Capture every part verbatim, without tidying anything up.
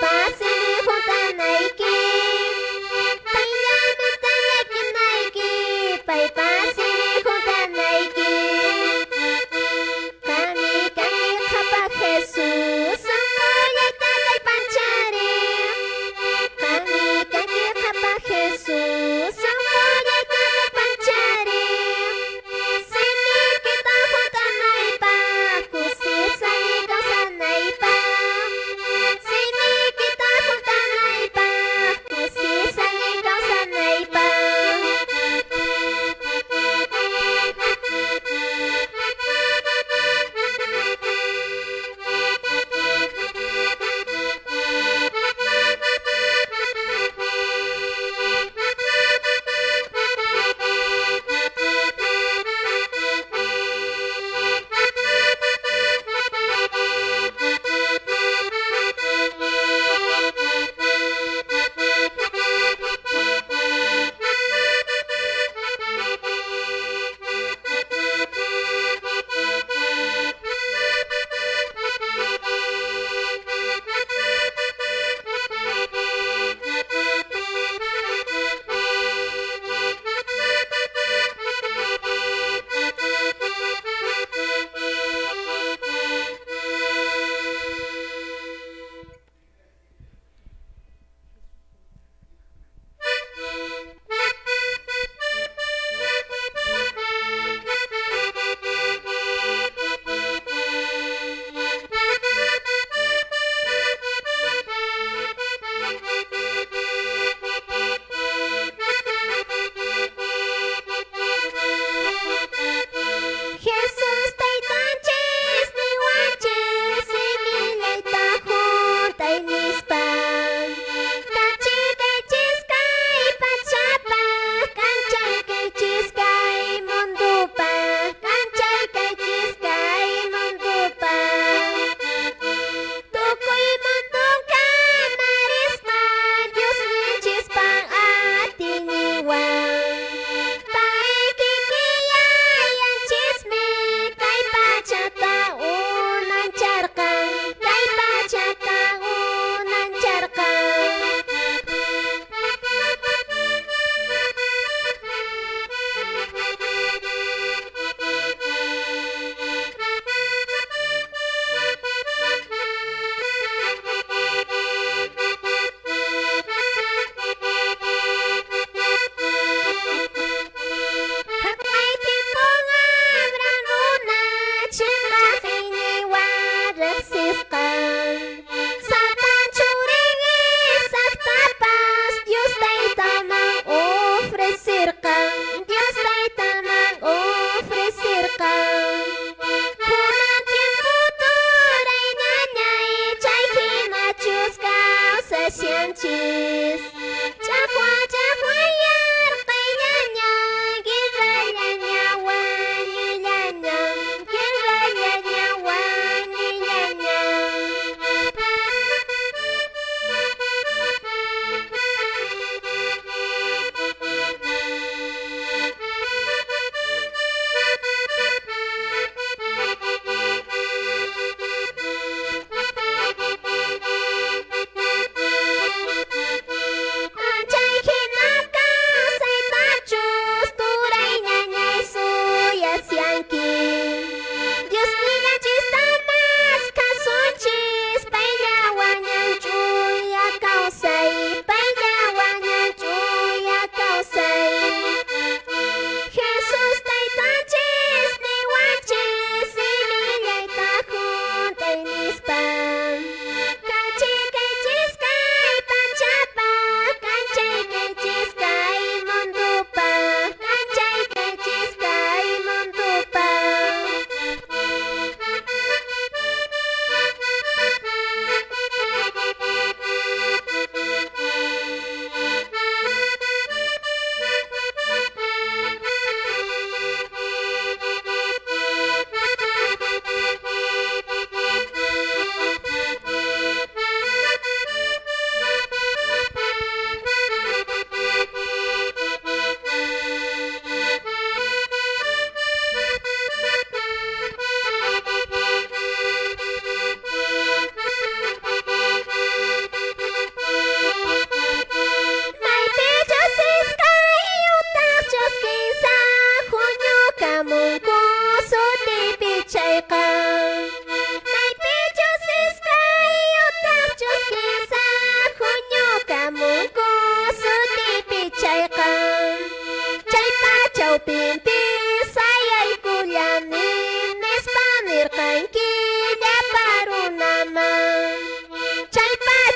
Pasimi jutanayki, payllamantam llaquinayki, paypasimi jutanayki. Qammi kanki qapaq Jesús, sonqollayta kallpanchariq. Qammi kanki qapaq Jesús, sonqollayta kallpanchariq. Simiquita jutanaypaq, kusisalla kawsanaypaq. Simiquita jutanaypaq, kusisalla kawsanaypaq. Jesus Teytanchis niwanchis, "Semillata jutay" nispa. Kachikaychis kay pachapaq, kanchaykaychis kay mundupaq, kanchaykaychis kay mundupaq. Tucuy mundun camarisqa Diosninchispa atiyninwan. Pay quiquin Yayanchismi kay pachata unancharqan, kay pachata unancharqan. Jaqay tiempon Abraham nuna chinqa qeniwan reqsisqan. Satan churin Isaactapas Dios Teytaman ofrecerqan, Dios Teytaman ofrecerqan. Kunan tiempo turay ñañay, chay jinachus cawsashanchis. Chaqwa, chaqwa yarqay ñaña, guerrallaña, wañillaña, guerrallaña, wañillaña.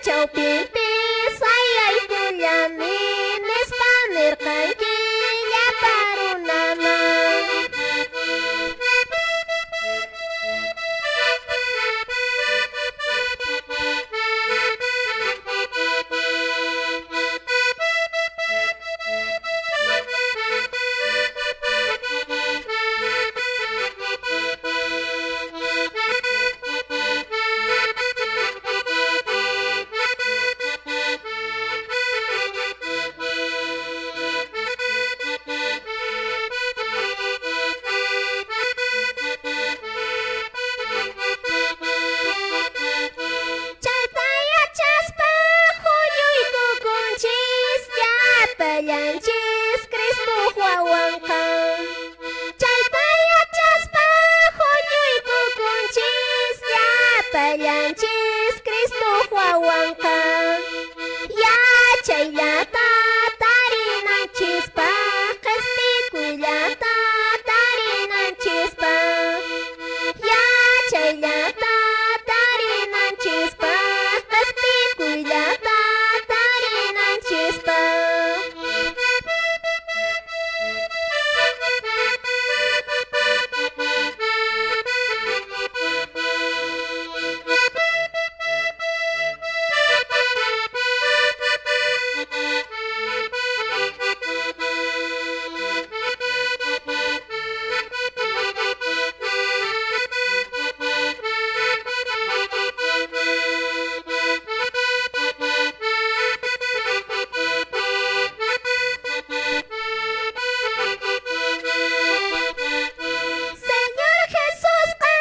chawpinpis ayaykullami, nispa nirqanki llapa runaman. Chayta yachaspa, huñuykukunchis, llapallanchis Cristoq wawanqa. Chayta yachaspa, huñuykukunchis, llapallanchis Cristoq wawanqa. Yachayllata tarinanchispaq, qespikuyllata tarinanchispaq. Yachayllata tarinanchispaq, qespikuyllata tarinanchispaq. Señor Jesusqa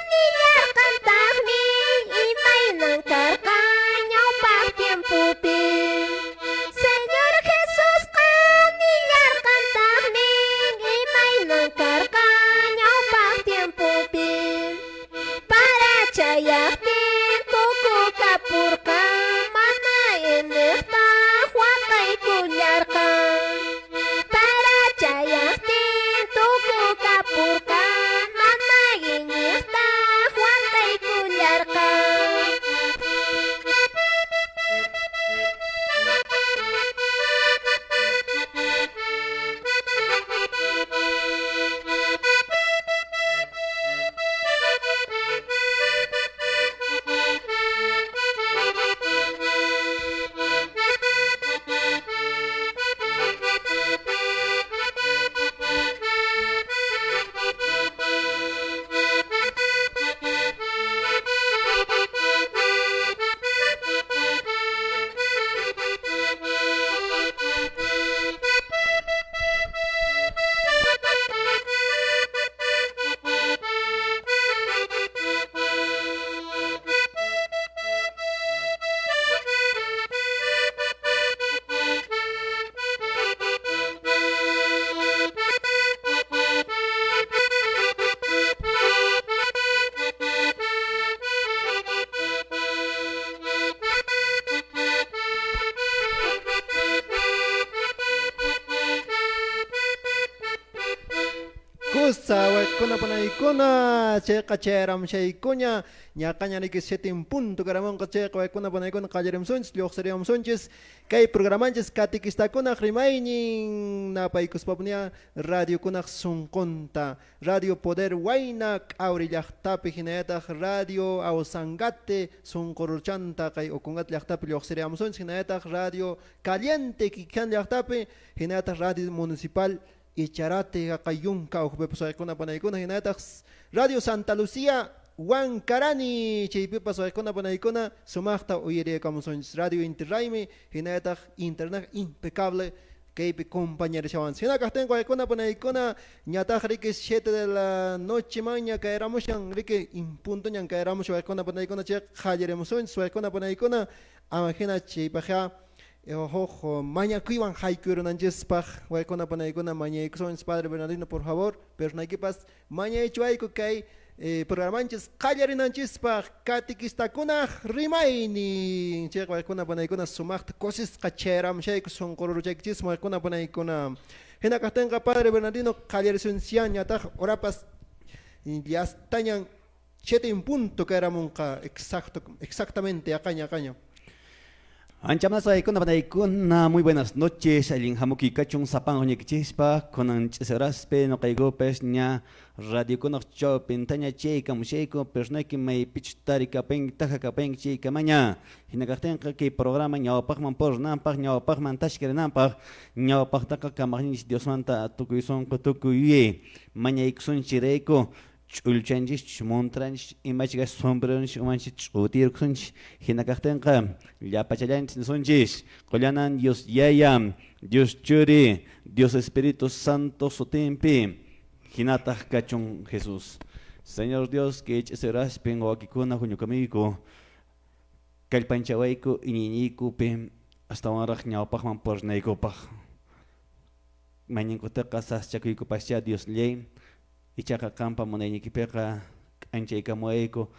nillarqantaqmi imaynan karqan ñawpaq tiempopi. Señor Jesusqa nillarqantaqmi imaynan karqan ñawpaq tiempopi. Parachayaptin tucukapurqan, mana iñiqta waqaykullarqan. Parachayaptin tucukapurqan, mana iñiqta waqaykullarqan. Kusa wayqikuna panaykuna, chayqa chayaramushaykuña, ñaqaña riki siete en punto karamunqa, chayqa wayqikuna panaykuna qallarimusunchis, lloqsirimusunchis kay programanchis Catequistakunaq Rimaynin, napaykuspapuniya radiokunaq sunqunta, Radio Poder Wayna K'awri llaqtapi, hinallataq Radio Ausangate sunqu ruruchanta kay Ocongate llaqtapi lloqsirimusunchis, hinallataq Radio Caliente Quiquiján llaqtapi, hinallataq Radio Municipal Icharate, haqay yunka ukhupipas wayqikuna panaykuna, hinallataq Radio Santa Lucía Huancarani, chaypipas wayqikuna panaykuna sumaqta uyariyakamusunchis. Radio Inti Raymi, hinallataq internet impecable kaypi compañerishawanchis. Hina kaqtinqa wayqikuna panaykuna, ñataq riki siete de la nochemanña kayramushan, riki en puntoñan kayramushan wayqikuna panaykuna, chayqa qallarimusunchis wayqikuna panaykuna, ama hina chaypaqqa eh, huk mañakuywan haykurunanchispaq, wayqikuna panaykuna, mañaykusunchis, Padre Bernardino, por favor, perdonaykipas, mañaychwayku kay, eh, programanchis qallarinanchispaq, Catequistakunaq Rimaynin. Chayqa wayqikuna panaykuna sumaqta kusisqa chayaramushayku, sunqu ruruchaykichis, wayqikuna panaykuna. Hina kaqtinqa, Padre Bernardino, qallarisunchis ya, ñataq horapas yastañan siete en punto kayramunqa exacto, exactamente, aqaña, aqaña. Ancha munasqa wayqikuna, panaykuna, muy buenas noches. Allin jamuquicachun sapanqanchicpa. Kunan ch'isi horaspi noqaycupis ña radiokunaq chawpintaña chaycamushaycu, personayqui maypichus taricapuyanqui, tajacapuyanqui chaycamaña. Jina caqtenqa, que programa ñawpaqman purinanpaq, ñawpaqman tashquirinanpaq, ñawpaqtaqa Kamaqninchis Diosmanta tucuy sonqo, tucuy yuyay mañaycusunchiraycu, ch'ullunchischi, montranchis, imachca sombreronchis umanchis ch'utiyurcusunchis. Jina caqtenqa, llapachallanchis nisunchis: Qollanan Dios Yaya, Dios Churi, Dios Espíritu Santo sutinpi. Jinataq cachun, Jesus. Señor Dios, que ch'isi horaspin wawqikuna juñucamuycu, kallpanchawaycu iñiyniycupi, astawanraq ñawpaqman purinaycupaq. Mañinqutaqa sasachacuycupashchä, Diosllay, ichaqa qampa munayniquipiqa k'anchaycamuwaycu,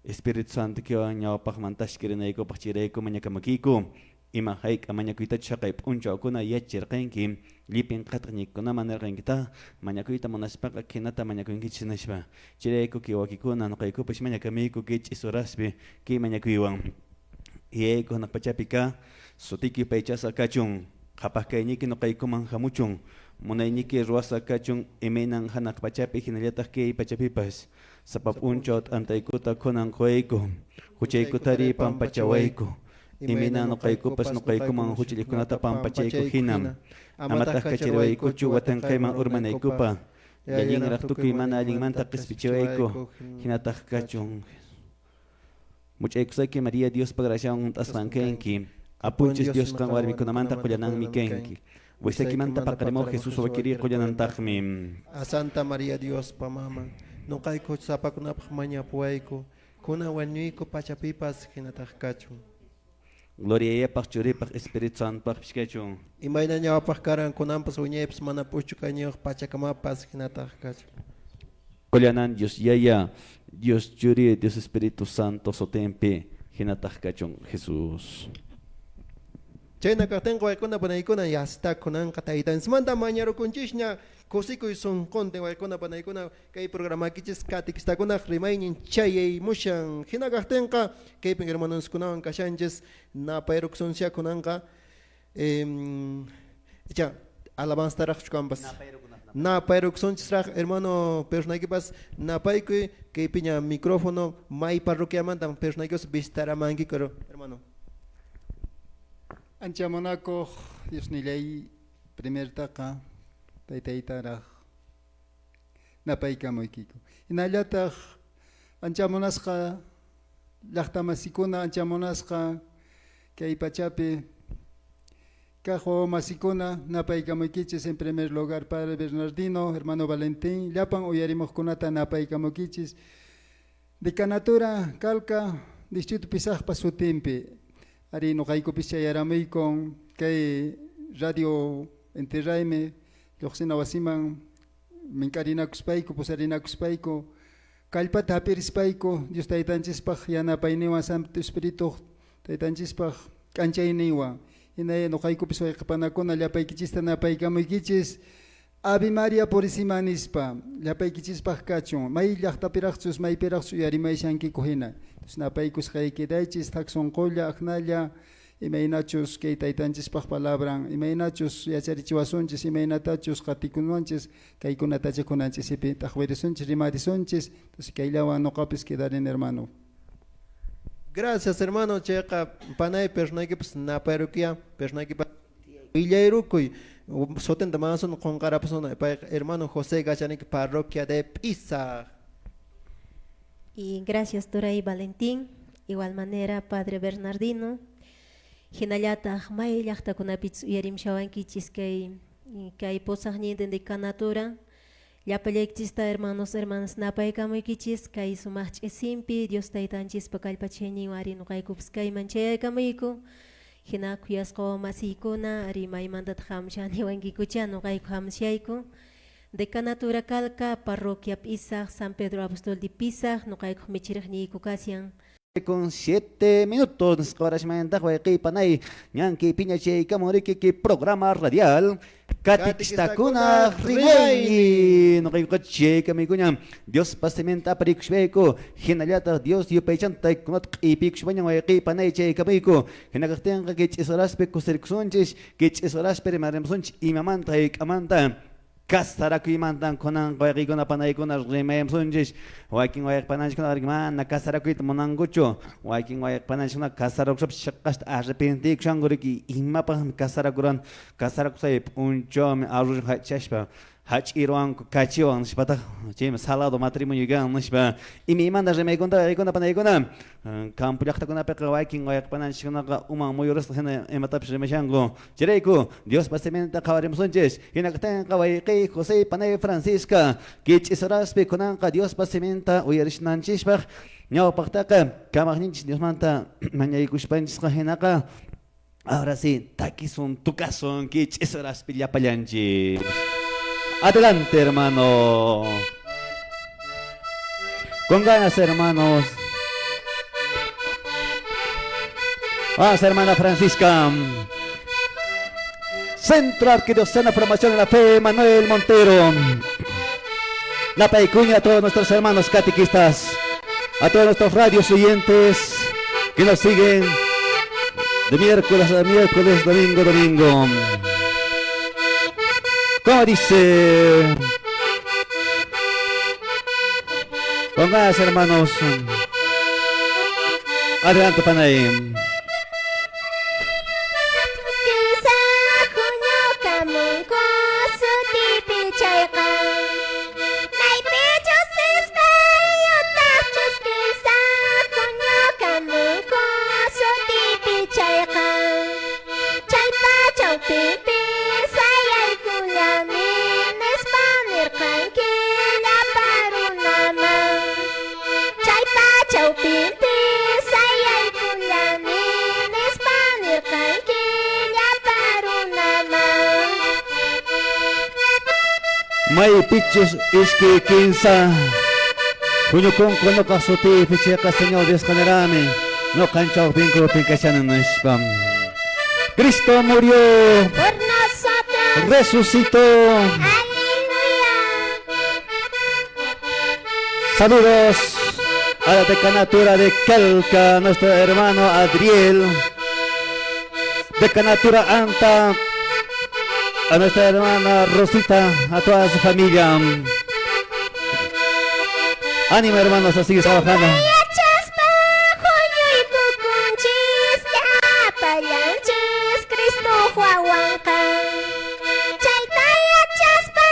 Espíritu Santoquiwan ñawpaqman tashquirinaycupaq. Chayraycu mañacamuquicü, ima jayc'a mañacuytachus jaqay p'unchawcuna yacharqanqui, llipin qatqanniquicunaman nerqanquitaq, mañacuyta munashpaqa, jinata mañacunquichis, nishpa. Chayraycu que wawqikuna, noqaycupis mañacamuycu que ch'isi horaspi que mañacuywan. Yayaycoq junaq pachapica, sutiqui paychasqa cachun, qapaq cayniqui noqaycuman jamuchun, munayniqui ruwasqa cachun, imaynan janaq pachapi, jinallataq que pachapipas. Sapa p'unchaw t'antaycuta kunan qoyaycu, juchaycutari pampachawaycu, imaynan noqaycupas noqaycuman juchalliqcunata pampachaycoq jina. Amataq cachariwaycuchu watanqayman urmanaycupaq, y allinraq tucuy mana allinmanta qispichiwaycu. Jinataq cachun. Much'aycusaqui María, Diospa gracianwan t'asqan canqui. Apunchis Diosqa warmicunamanta qollananmi canqui. Wiksaquimanta paqarimoq Jesus wawqirï qollanantaqmi. A Santa María, Diospa maman, noqaycu jutsasapacunapaq mañapuwaycu, kunan wañuycü pachapipas jinataq cachun. Gloria Yayapaq, Churipaq, Espíritu Santopaqpis cachun. Imayna ñawpaq caran, cunanpas wiñaypis mana puchcu cayniyoq pachacamapas jinataq cachun. Qollanan Dios Yaya, Dios Churi, Dios Espíritu Santo sutinpi jinataq cachun, Jesus. Chayna caqtenqa, wayqikuna, panaykuna, y hasta kunanqa Taytanchismanta mañarucunchikña, cusicuy sonqontin, wayqikuna, panaykuna, kay programaquichis catequistacunaq rimaynin chayaymushan. Jina caqtenqa, kaypin hermanoscunawan cashanchis, napayrucsunchis kunanqa, em, icha alabanzataraqchu canpas. Napayrucsunchis. Napayrucsunchisraq, hermano, personayquipas napaycuy, kaypiña micrófono, may parroquiamantam personayquipas visitaramanquicu, hermano. Ancha munacoq Diosnillay, primertaqa Taytaytaraq napaycamuyquicu. Jinallataq ancha munasqa llaqtamasicuna, ancha munasqa kay pachapi caq wawamasicuna, napaycamuyquichis. En primer lugar, Padre Bernardino, hermano Valentín, llapan uyarimoqcunata napaycamuyquichis. Decanatura Calca, distrito Pisaqpa sutinpi. Ari, noqaycupis chayaramuycun kay Radio Inti Raymi lloqsina wasiman minc'arinacuspaycu, pusarinacuspaycu, callpata jap'irispaycu, Dios Taytanchispaq yanapayninwan, Santo Espirituq Taytanchispaq k'anchayninwan. Jina noqaycupis wayqipanacuna llapaykichista napaycamuyquichis, Ave María Purísima nispa, llapaykichispaq cachun, may llaqtapiraqchus, maypiraqchus uyarimayashanquicu jina. Entonces, napaycusqayquiraychis, taq sonqolla, ajnalla, imaynachus kay Taytanchispaq palabran, imaynachus yacharichiwasunchis, imaynatachus qaticuwanchis, kaycunatacha kunan ch'isipi t'aqwirisunchis, rimarisunchis. Entonces, kayllawan noqapis quedarin, hermano. Gracias, hermano. Cheqa, panay, personayquipis napayrucuya, personayquipa willayrucuy. Sutinta mansun qonqarapusun, payqa hermano José Gachaniqui, parroquia de P'isaq. Y gracias, turay Valentín, igual manera, padre Bernardino, jinallataq may llaqtacunapis uyarimushawanquichis kay, kay pusaqnin decanatura. Llapallaykichista, hermanos, hermanas, napaycamuyquichis kay sumaq ch'isinpi, Dios Taytanchispa kallpachayninwan ari noqaycupis kayman chayaycamuycu. Jina, cuyasqa wawa masïcuna, ari, maymantataq jamushä niwanquicüchä, noqaycu jamushaycu. Decanatura Calca, parroquia P'isaq, San Pedro Apóstol de P'isaq, noqaycuq michiriqnïcu kasyan. Con siete minutos nisqa horasmantaq wayqipanay ñanquipiña chaycamun riquiqui programa radial Catequistakuna Rimaymi. Noqaqa chaycamuycuña Diospa siminta aparicushpaycu, jinallataq Dios yupaychanta taycunata q'uipicushpaña wayqipanay chaycamuycu. Jina caqtenqa quich'is horaspi cusircusunchis, quich'is horaspi rimaremsunchis imamanta jaycamanta. Casaracuymantan kunanqa wayqicuna panaicuna rimayemsunchis. Waquin wayqi pananchikcunaqa mana casaracuyta munancuchu. Waquin wayqi pananchikcunaqa casaracushapis cheqasta arrepenticushanguriqui imapaqmi casaracuran. Casaracushaypa p'unchawmi arrullu jachashpa jach'iruwancu cachiwan nishpataq. Chaymi salado matrimonio can nishpa. Imaymanta rimaycunata wayqicuna panaicuna. Campo llaqtacunapiqa waquin wayqi pananchikkunaqa uman muyurasta jina imatapis rimashanku. Chayraycu Diospa siminta qawarimusunchis. Jina kaqtenqa wayqi José panay Francisca quich'is horaspi kunanqa Diospa siminta uyarishinanchispaq. Ñawpaqtaqa kamaqninchis Diosmanta mañaycushpanchis jinaqa, ahora sí taquisun tucasun quich'is horaspi llapallanchis. Adelante, hermano. Con ganas, hermanos. Vamos, hermana Francisca. Centro Arquidiocesano Formación en la Fe, Manuel Montero. Napaycuña a todos nuestros hermanos catequistas, a todos nuestros radios oyentes que nos siguen de miércoles a miércoles, domingo a domingo. ¿Cómo dice? Con ganas, hermanos. Adelante, panay. Chusquisa junio camuncu sutipi chayqa, maypichus iskay yutaq chusquisa junio camuncu sutipi chayqa, chaypa chawpinpis sayaycullami nispa nirqan quillapa runaman. Chaypa chawpinpis sayaycullami nispa nirqan quillapa runaman. Maypichus ishki quinsa huñucunqui noqa sutïpi chayqa, Señor Diosqa nirami, noqanchawpin cupin cashani nishpa. Cristo murió, por nosotros, resucitó. Aleluya. Saludos a la decanatura de Calca, nuestro hermano Adriel, decanatura Anta, a nuestra hermana Rosita, a toda su familia. Ánimo, hermanos, a seguir trabajando. Yachaspa huñuycucunchis llapallanchis Cristo wawanqa. Chayta yachaspa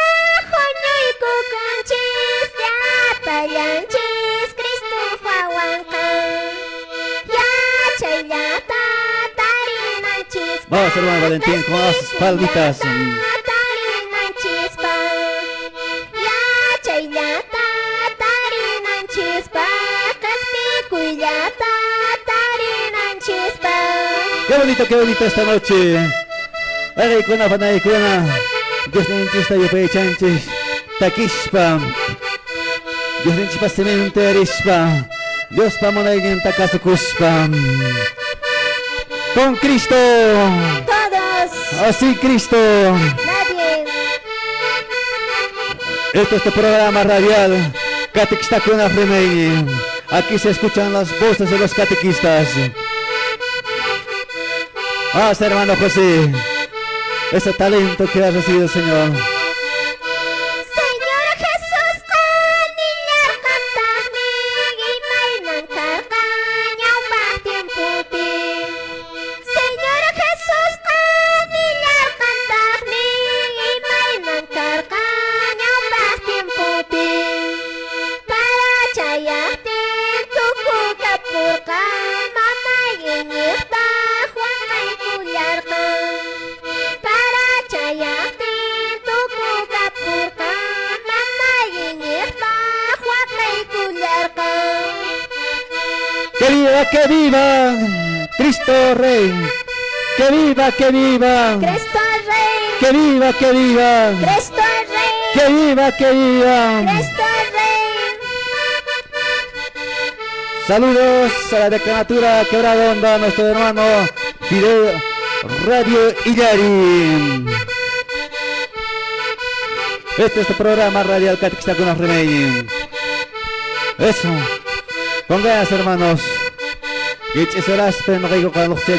huñuycucunchis llapallanchis Cristo wawanqa. Yachayllata tarinanchispaq. Vamos, hermano Valentín, con las palmitas. Tarinanchispaq. Yachayllata tarinanchispaq, qaspikuyllata tarinanchispaq. Qué bonito, qué bonito esta noche. Wayqicuna, panaicuna, Diosninchista yupaychanchis taquishpa, Diosninchista cementerishpa, Diospa munayninta casucushpa. Con Cristo. Todos. Así Cristo. Nadie. Este es tu programa radial, Catequista con Remey. Aquí se escuchan las voces de los catequistas. Hasta, hermano José, ese talento que ha recibido el Señor. Señor Jesusqa nillarqantaqmi imaynan karqa ñawpaq tiempopi. Señor Jesusqa nillarqantaqmi imaynan karqa ñawpaq tiempopi. Parachayaptin tucucapurqa, mana iñiqtaq waqaycullarqa. Parachayaptin tucucapurqa, mana iñiqtaq waqaycullarqa. ¡Que viva, que viva Cristo Rey! ¡Que viva, que viva! Cristo Rey. ¡Que viva, que viva! Cristo Rey. ¡Que viva, que viva! Cristo Rey. Saludos a la decanatura Quebrada Onda, nuestro hermano Fidel Radio Illari. Este es tu programa radial Catequista con Remey. Eso. Con ganas, hermanos. Ichis horas, pero no caigo con los que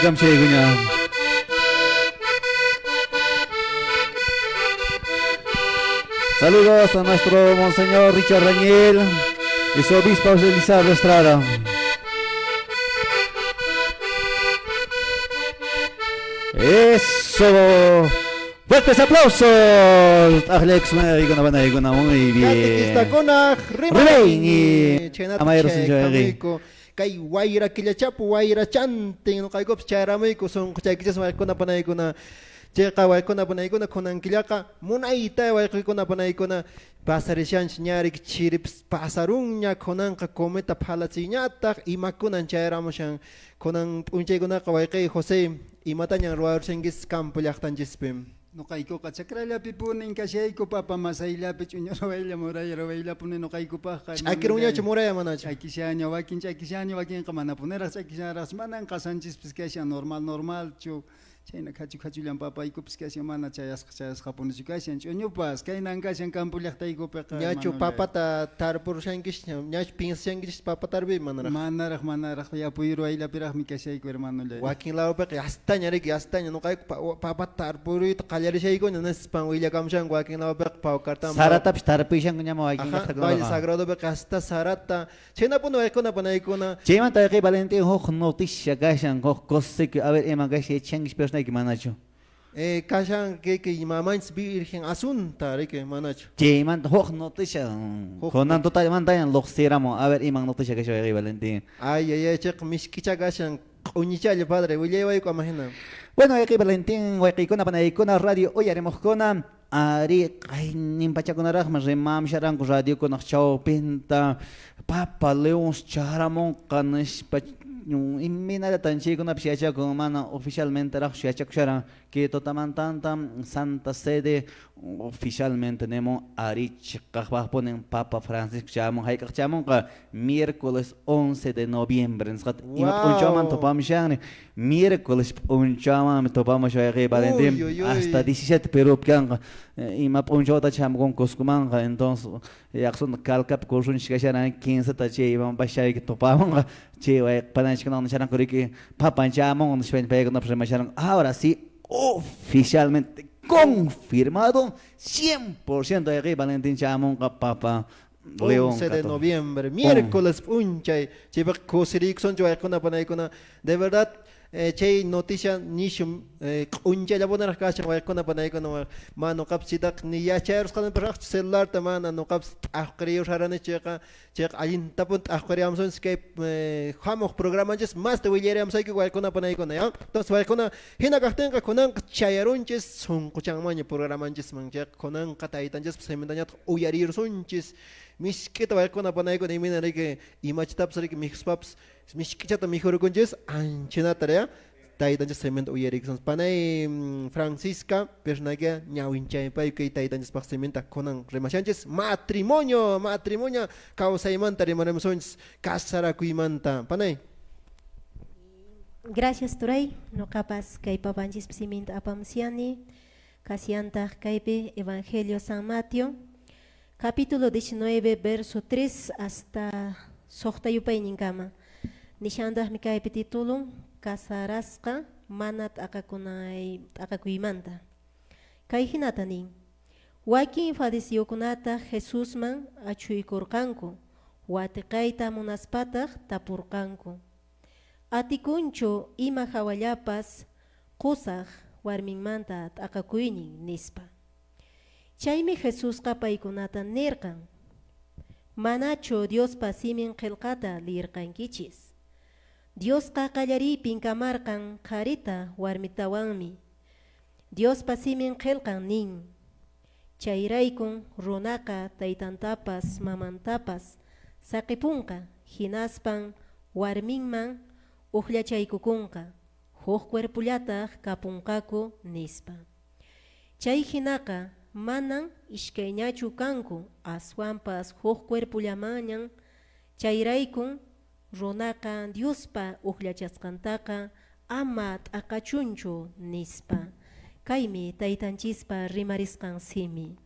Saludos a nuestro monseñor Richard Rañel y su obispo Elizardo Estrada. Eso. Fuertes aplausos. Ajlex, muy bien. Catequistakuna, Remey. Remey. Chenata Amay, Rosin, chaykamuyku. Kay wayra killachapu wayra chantin noqaycupis chayaramuyku sonqochaykichis wayqikuna panaykuna. Cheqa wayqikuna panaykuna kunan killaqa munayta wayqikuna panaykuna pasarishanchi ñariki chiripis pasarunña kunanqa cometa phalatsiñataq imakunan chayaramushan. Kunan p'unchaykunaqa wayqiy José, imatañan ruwarushankichis campo llaqtanchispi? Noqaycoqa chacrallapipunin cashaycu papa masayllapi ch'uñu ruwaylla muralla ruwayllapunin noqaycupaqqa. Ch'aquirunñachu muralla manachu? Ch'aquishaña waquin ch'aquishaña waquinqa manapuniraq ch'aquisharaqchu manan qasanchispis cashan normal normalchu. Chayna cachu cachullan papaycupis cashan mana chayasqa chayasqapunichu cashan ch'uñupas kaynan cashan campo llaqtaycupiqa. Ñachu papata tarpurushankish? Ñachu piensashankish papa tarpir manaraq? Manaraq manaraq yapuy ruwayllapiraqmi cashaycu hermanolla. Waquin ladopiqa yastaña riki yastaña noqaycu papata tarpuruyta qallarishaycuña nispan willacamushancu waquin ladopiqa pau cartan saratapis tarpuyshancuñama waquin llaqtacunapiqa. Valle sagradopiqa asta sarata. Chaynapuni wayqikuna panaykuna. Chaymanta wayqi Valentín huk noticia kashan huk cosecue a ver ima kasha yachishankish personayki manachu? Kashan kiki mamanchis virgen asunta riki manachu? Chaymanta huk noticia. Kunan totalmantaña loqsiramun a ver iman noticia kasha wayqi Valentín. Ay ay ay cheqa mishk'icha kashan. Q'uñichalla padre willaywayku ama hina. Bueno wayqi Valentín wayqikuna panaykuna radio uyarimuqkuna. Ari qaynin pachacunaraqmi rimamusharancu radiokunaq chaupinta papa leons charamonqa nishpa. Iminallatan chaycunapis yachakun mana oficialmentaraqchu yachakusharan que totamantantam santa sede oficialmente nimun. Ari cheqaqpaqpunin papa francisco chamun haykaq chamunqa miércoles once de noviembre nisqata ima p'unchawman topamushanri. Miércoles p'unchawmanmi topamushaq wayqi Valentín. Hasta diecisiete perupi kanqa. Ima p'unchawta chamukun cuscomanqa entonces yaqsuna calcapi cursunchis kasharan quinceta chay imapash chayki topamunqa. Chay wayqi pananchikkunaqa nisharanku riki papan chamun nishpaña paykunapis rimasharanku ahora sí oficialmente confirmado cien por ciento wayqi Valentín chamunqa papa. León once de noviembre miércoles p'unchay chaypaq kusiriykusunchi wayqikuna panaykuna. De verdad chay noticia nishun q'unchallapunaraq kashan wayqikuna panaykuna. Ma noqapis chitaq ni yachayarusqanipaqraqchu celularta mana noqapis t'aqquiriyurqaranichu chayqa. Chayqa allintapun t'aqquiriyamusunchis kay hamuq programanchis masta willayariyamusayki wayqikuna panaykuna ya. Entonces wayqikuna hina kaqtinqa kunanqa chayarunchis sonqochanmanña programanchisman chayqa kunanqa taytanchispis simintañataq uyarirusunchis. Mishk'ita wayqikuna panaykuna iminariki imachitapis riki mikuspapis mishk'ichata mikhurkunchis anchinatara ya. Taytanchis siminta uyarikisun panay francisca personakia ñawinchaypayku kay taytanchispaq siminta kunan rimashanchis matrimonio matrimonio kawsaymanta rimarimusunchis casarakuymanta panay. Gracias turay. Noqapas kay papanchispa siminta apamusyani. Kasyantaq kaypi evangelio san mateo capítulo diecinueve verso tres hasta soqta yupayninkama. Nishantaqmi kaypi titulun casarasqa mana t'aqakunay t'aqakuymanta. Kay hinata nin. Wakin fariseokunataq jesusman achuykurqanku watiqayta munaspataq tapurqanku, atikunchu ima hawallapas qosaq warminmanta t'aqakuynin nispa. Chaymi jesusqa paykunata nerqan, manachu diospa simin qelqata liyerqankichis? Diosqa qallariypin kamarqan qarita warmitawanmi. Diospa simin qelqan nin, chayraykun runaqa taytantapas mamantapas saqepunqa hinaspan warminman uqllachaykukunqa, huk cuerpollataq kapunqaku nispa. Chay hinaqa manan ishkayñachu kanku, aswanpas huk cuerpollamanñan. Chayraykun runaqa Diospa uqllachasqantaqa ama t'aqachunchu, nispa. Kaymi Taytanchispa rimarisqan simi.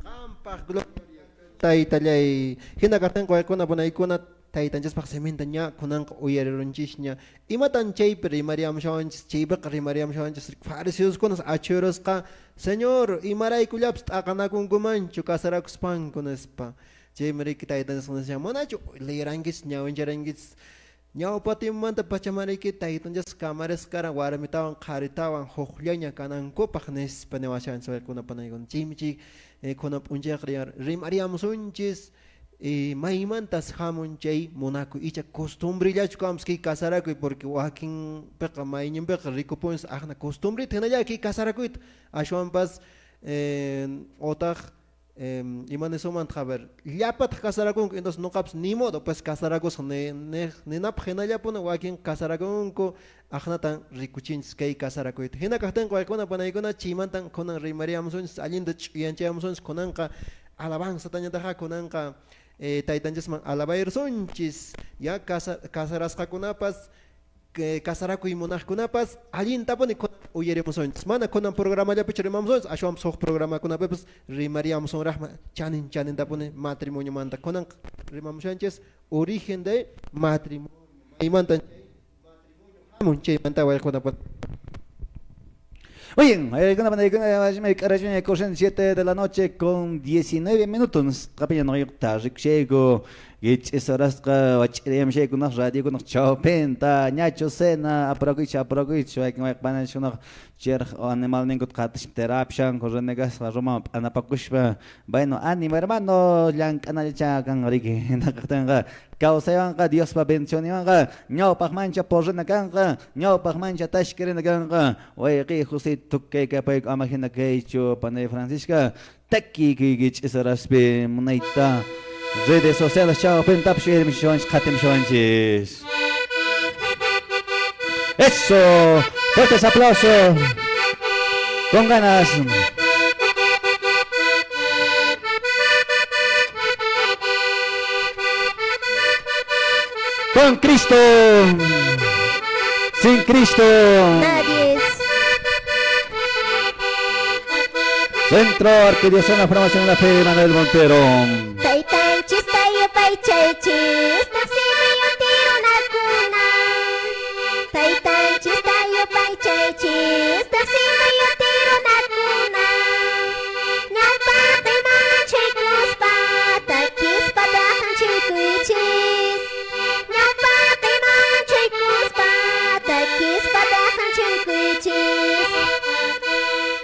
Qampaq gloria, Taytallay. Jina kaqtinqa, wayqikuna, panaykuna, Taytanchispaq siminta ña kunanqa uyarirunchisña. ¿Imatan chaypi rimariyämushawanchis? Chaypiqa rimariyämushawanchis fariseoskunas achurusqa: "Señor, ¿imaraykullapis t'aqanakunkumanchu casarakuspanku?", nispa. Chaymi riki Taytanchis nishan: "Manachu leerankichis, ñawincharankichis? Ñawpa tiempomantapachamariki Taytanchis kamarisqaran warmitawan qaritawan jucllaña kanankupaq", nispa niwashanchis, wayqikuna, panaykuna. Chaymi chay, eh, kunan p'unchayqa ri-, rimariyämusunchis, eh, maymantas jamun chay munakuy, icha costumbrellachu kanpis cay casarakuy, porque wakinpiqa, mayninpiqa ricupunchis ajna costumbreta jinalla cay casarakuyta, ashwanpas, eh, otaq, em, ¿ima nisunmantaq? A ver, llapataq casarakunku, entonces noqapis ni modo, pues, casarakusaq ni-, ni-, ninapaq jinallapuna wakin casarakunku, ajnatan ricuchinchis cay casarakuyta. Jina caqtinqa, wayqikuna, panaykuna, chaymantan kunan rimariyämusunchis, allinta ch'uyanchayämusunchis, kunanqa alabanzatañataqqa kunanqa, eh, Taytanchisman alabayarsunchis, ya, casa-, casarasqakunapas, que casarakuy munaqkunapas allintapuni kunan uyarimusunchis. Mana kunan programallapichu rimamusunchis, ashwanpas juc programacunapipas rimariyämusunraqmi chanin chanintapuni matrimoniomanta. Kunan rimamushanchis origen de matrimonio. Maymantan chay matrimonio jamun, chaymanta wayqikuna. Muy bien, eh, wayqikuna, panaykuna, eh, corriente siete de la noche con diecinueve minutos. Qapiña noqayuqta ricushayku. Kich'is horasqa wach'iriyam shaykunaq radiokunaq chawpinta, ñachu cena, apurakuychi, apurakuychi, wakin wayqi pananchikunaq cherq animalninkuta qatishpa terapshan, renegasqa Romaman p'anapakushpa. Bueno, ánimo, hermano, llank'anallacha kanqa riki. Hina kaqtinqa, kawsaywanqa, Diospa bendicionninwanqa, ñawpaqmancha purina kanqa, ñawpaqmancha tashkirina kanqa. Wayqi José, tukuykapayku, ama hina kaychu, panay Francisca. Taki kich'is horaspi munayta redes sociales chawpintapash uyarimushawanchis, qatimushawanchis. Eso, fuertes aplausos. Con ganas. Con Cristo. Sin Cristo. Nadie es. Centro Arquidiocesano Formación de la Fe, Manuel Montero. Taytanchista yupaychaychis, taqsima yutirunakunam. Taytanchista yupaychaychis, taqsima yutirunakunam. Ñawpaq iman chaykuspa, takispa taqanchikuychis. Ñawpaq iman chaykuspa, takispa taqanchikuychis.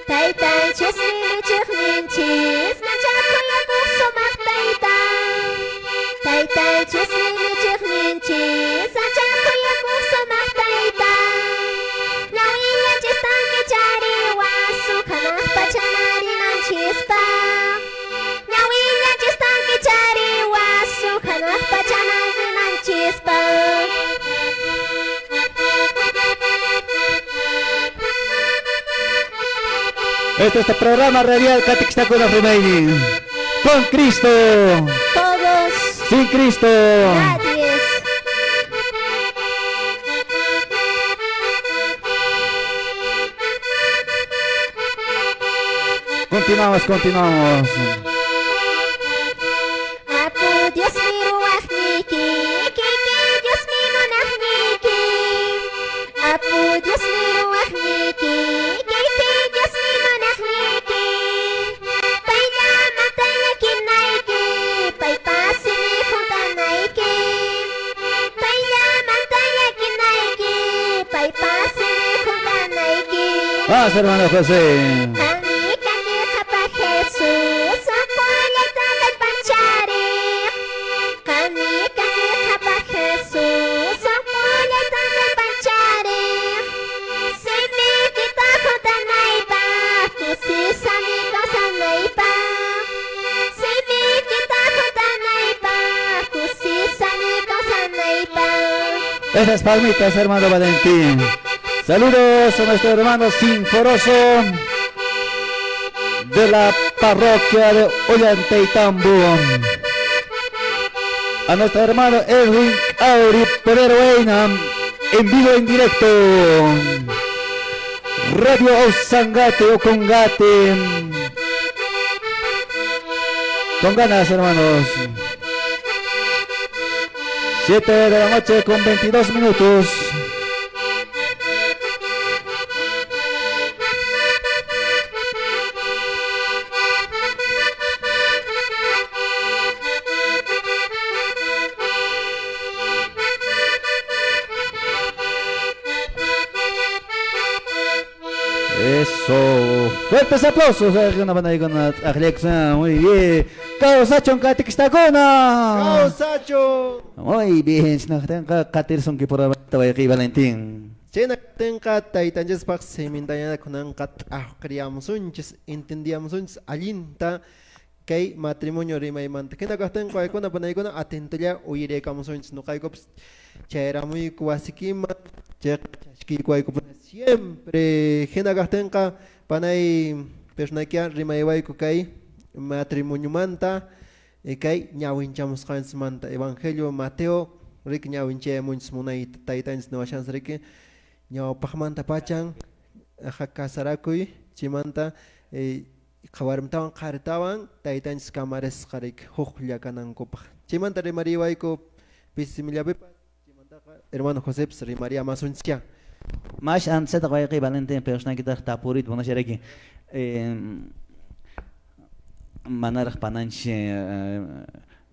Taytanchis Liwichiqninchis, ancha kuyakuq sumaq Tayta. Taytanchis Liwichiqninchis, ancha kuyakuq sumaq Tayta. Ñawillanchis tanki chariwasun, janaq pachaman rimanchispaq. Ñawillanchis tanki chariwasun, janaq pachaman rimanchispaq. Este es tu programa radial, Catequista con los Remedios. Con Cristo. Todos. Sin Cristo. Nadie es. Continuamos, continuamos. Apu Diosmi ruwaqniki, quiquin Diosmi munaqniki. Apu Diosmi ruwaqniki, quiquin Diosmi munaqniki. Payllamanta llaquinayki, paypa simin juntanayki. Payllamanta llaquinayki, paypa simin juntanayki. Vamos, hermano José. Qammi kanki qapaq Jesús, waqullata kallpan chariq. Qammi kanki qapaq Jesús, waqullata kallpan chariq. Simikita juntanaypaq, kusisami kawsanaypaq. Simikita juntanaypaq, kusisami kawsanaypaq. Esas palmitas, hermano Valentín. Saludos a nuestro hermano Sinforoso de la parroquia de Ollantaytambo. A nuestro hermano Edwin Auri Poder Wayna, en vivo, en directo. Radio Ausangate o Congate. Con ganas, hermanos. Siete de la noche con veintidós minutos. Eso. Fuertes aplausos, eh, una banda ahí con, eh, Alexa, muy bien. Causacho, Catiquistacuna. Causacho. Muy bien, shinaqtenqa qatirsunki programata, wayqi Valentín. China kaptinqa, Taytanchikpaq simintaña kunanqa t'aqriyämusunchis, entiendiyämusunchis allinta kay matrimonio rimaymanta. Jina kaptinqa, wayqikuna, panaykuna, atentolla uyariyämusunchis. Noqaykupis chayaramuyku wasikiman, cheqa chashkiyku waykikuna siempre. Jina kaptinqa, panay, personakiya rimaywayku kay matrimoniomanta. Y kay ñawinchamusqanchikmanta Evangelio Mateo riki ñawinchayamunchis, munay Taytanchis niwashanchis riki, ñawpaqmanta pachan, aha, casarakuy, chaymanta, eh, warmitawan qaritawan Taytanchis kamarisqa riki juqlla kanankupaq. Chaymanta rimariwayku pisi simillapipas. Chaymantaqa hermano Josepis rimariyämasunchikya. Mash antsataq wayqi Valentin, personakitaq tapurita munasharaki. Em, manaraq pananchi, eh,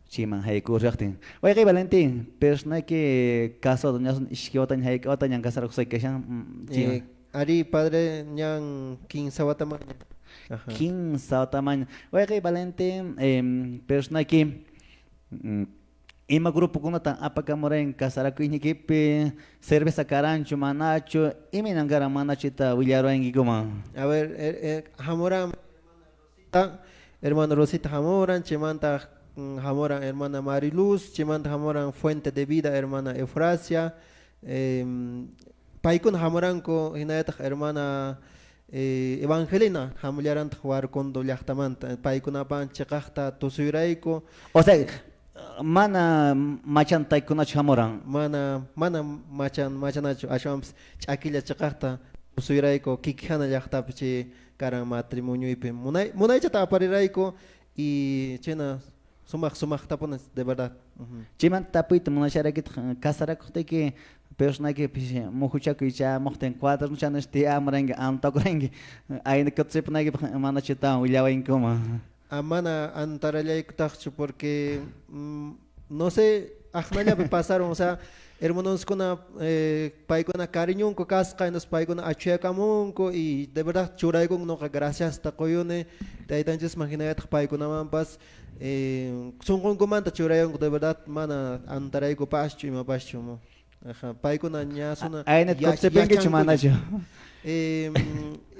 chiman jaycuriyaqtin. Wayqi Valentin, personaki casado, ñasun ishki wataña, jayca watañan casarakusqayki kashan, mm, chima. Eh, ari, padre, ñan quince wataman. Ajá. Quince wataman. Wayqi Valentin, em, personaki, mm, ¿ima grupokunata apacamuran casarakuynikipi? ¿Cerveza caranchu, manachu? ¿Imanan caran, manachu? Chita willaruwankikuman. A ver, eh, eh, jamuran ta-, hermana Rosita jamuran, chaymanta, mm, jamuran hermana Mariluz, chaymanta jamuran Fuente de Vida, hermana Eufrasia, em, paykuna jamuranku, jinallataq hermana, eh, Evangelina jamullarantaq Warcondo llaqtamanta, paykunapan cheqaqta tusuyurayku. O sea, mana machanta taykunachu jamuran. Mana, mana machan, machanachu, ashwanpis ch'akilla cheqaqta tusuyurayku, Quiquijana llaqtapi chi caran matrimonioypi. Munay-, munaychata aparirayku y chayna sumaq, sumaqtapuni, de verdad. Ujú. Chaymanta tapuyta munasharakitaq, casarakuqtiki personakipis mujuchakuy chämuqtin cuadernochanish tiyamuranki, antakuranki, ayna kutipunaykipaq manachu tawan willawankuma. Ah, mana antarallaycutaqchu, porque, mm, no sé, ajnallapi pasaron, o sea, hermanoncuna, eh, paykuna cariñoncu casqa, entonces paykuna achuyakamuncu y de verdad churaycun, noqa graciasta qoyuni Taytanchisman, jinallataq paycunamanpas, eh, sonqoncumanta churayoncu, de verdad mana antaraycupaschu imapaschu, ¿no? Ajá, paykuna ña suna ayna yach-, kutipinkichu yachancuña. Manachu? Em,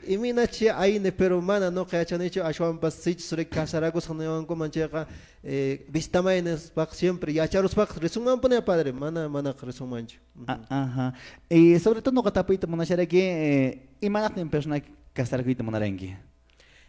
iminachi ayni, pero mana noqa yachanichu, ashwanpas sichus riki casarakusqa niwankuman chayqa, eh, visitamaynispaq siempre yacharuspaq risunmanpuni, padre, mana, manaqa risunmanchu. Ujú. A-, ajá. Y sobre todo noqa tapuyta munasharaki, eh, ¿imanaqtin personaki casarakuyta munaranki?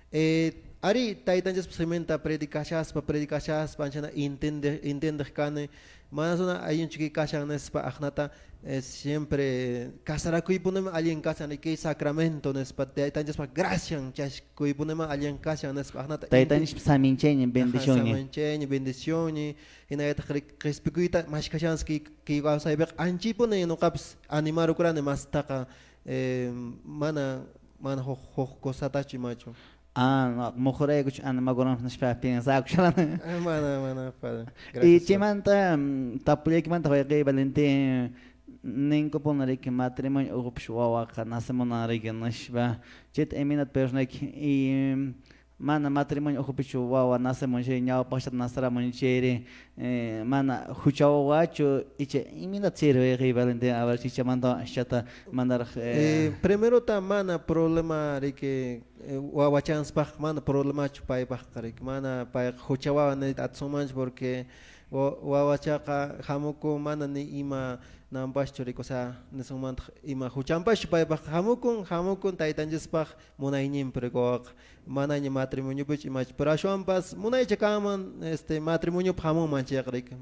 Eh, ari, Taytanchispa siminta predicashaspa, predicashaspa, anchana intende-, intendeq kani. Mana suna allinchu que kashan nispa ajnata, eh, siempre casarakuypunim allin kashan, y que sacramento nispa, Taytanchispa gracian chashkuypunim allin kashan nispa ajnata inte-, Taytanchispa saminchaynin, ajá, bendicionnin. Saminchaynin, bendicionnin, jinallataq re-, respecuyta mashkashansi que, que kawsaypiqa anchipuni noqapis animarukurani mastaqa, eh, mana, mana juj, juj cosatachu imachu. Ah, no, mujuraykuchu animakuranpis nishpa pensakusharani. Ah, mana, mana, padre. Y gracias, padre. Chaymanta, mm, tapullayquimanta wayqi Valentín, nincupunariki matrimonio ucupish wawaqa nacemunan riki nishpa. Chayta iminata personaki y, mm, mana matrimonio ucupichu wawa nacemun chay ñawpaqchata naceramun chayri, eh, mana jucha wawachu, icha iminata chayri wayqi Valentín, a ver, chichamanta ashchata mandaraq, eh. Eh, primerota mana problema riki, eh, wawachanspaq mana problemachu paypaqqa riki, mana payqa jucha wawa nita atisunmanchu, porque wa-, wawachaqa jamuku mana ni ima, nanpashchu ricu, o sea, nisunmantaq ima juchanpashchu paypaq jamukun, jamukun Taytanchispaq munayninpi ricuwaqa. Manaña matrimoniopichu imachu, pero ashwanpas munaycha canman, este, matrimoniopa jamunman cheqa ricu.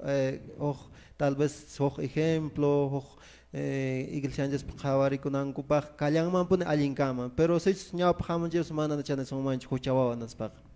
Eh, juj, tal vez juj ejemplo, juj, eh, iglesianchaspa qawaricunancupaq callanmanpuni allin canman, pero sichus ñawpa jamunchis manana chanisunmanchu jucha wawa nispaqa.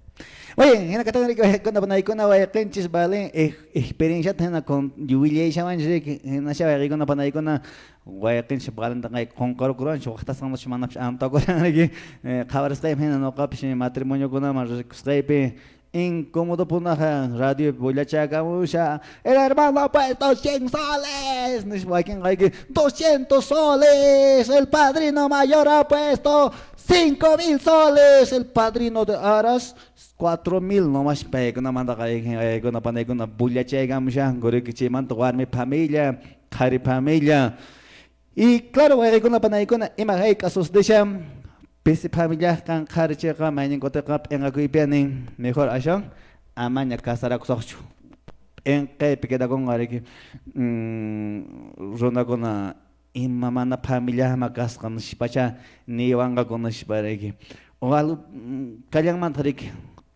Oye, jina catana ricu, wayqicuna, panaykuna, wayqinchis Valen, eh, experienciata jina con, willashawanchis ricu, jinasha wayqicuna, panaykuna, wayqinchis Valenta qay qonqarucuranchi, waqtasqandash manapis antacuran ricu, eh, qawarisqaypi jina noqapis matrimoniocunaman ricushqaypi, incómodo punaqa radiopi willachäcamusha, "El hermano ha puesto cien soles", nishpa, waquinqa, "Doscientos soles, el padrino mayor ha puesto cinco mil soles, el padrino de aras cuatro mil", nomás paycunamanta qaycuna panaykuna bullachaycamushancu, ricu, chaymanta warmi familia, qari familia. Y claro, wayqicuna panaykuna, ima jayc'a sustisha, pisi familia qan qari cheqa, maynin cutiqa p'enqacuypiya nin, mejor ashwan amaña casaracusoqchu. P'enqepi quedaconqa ricu, mm, runacuna ima mana familiaman casqa nishpacha niwanqacu nishpa ricu. O algo, mm, callanmanta ricu,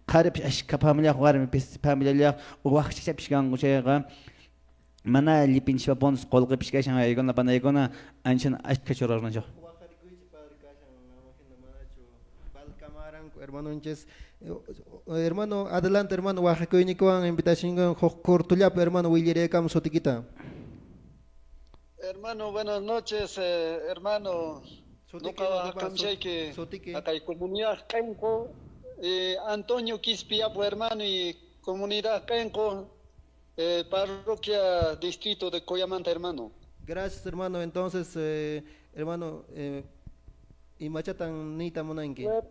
qaripish ashca familia, warmipis familiallaq, o wajchachapis canqu chayqa, mana llipinchikpapunsi qolqepish kashan, wayqicuna panaykuna, anchana ashca churarunanchik. Waqarikuychi, padre, kashan, ama jina manachu valcamaranku hermanonchis. Eh, hermano, adelante, hermano, waqakuynikiwan invitacionwan juj cortollapa, hermano, willarëcam sutiquita. Hermano, buenas noches, eh, hermano. Sutiqui, noqa noqapa waqkamishayki sutiqui. Haqay comunidad Qenqo, eh, Antonio Quispiapu, hermano, y comunidad Qenqo, eh, parroquia, distrito de Coyamanta, hermano. Gracias, hermano. Entonces, eh, hermano, eh, imachatan niyta munanki? Her-,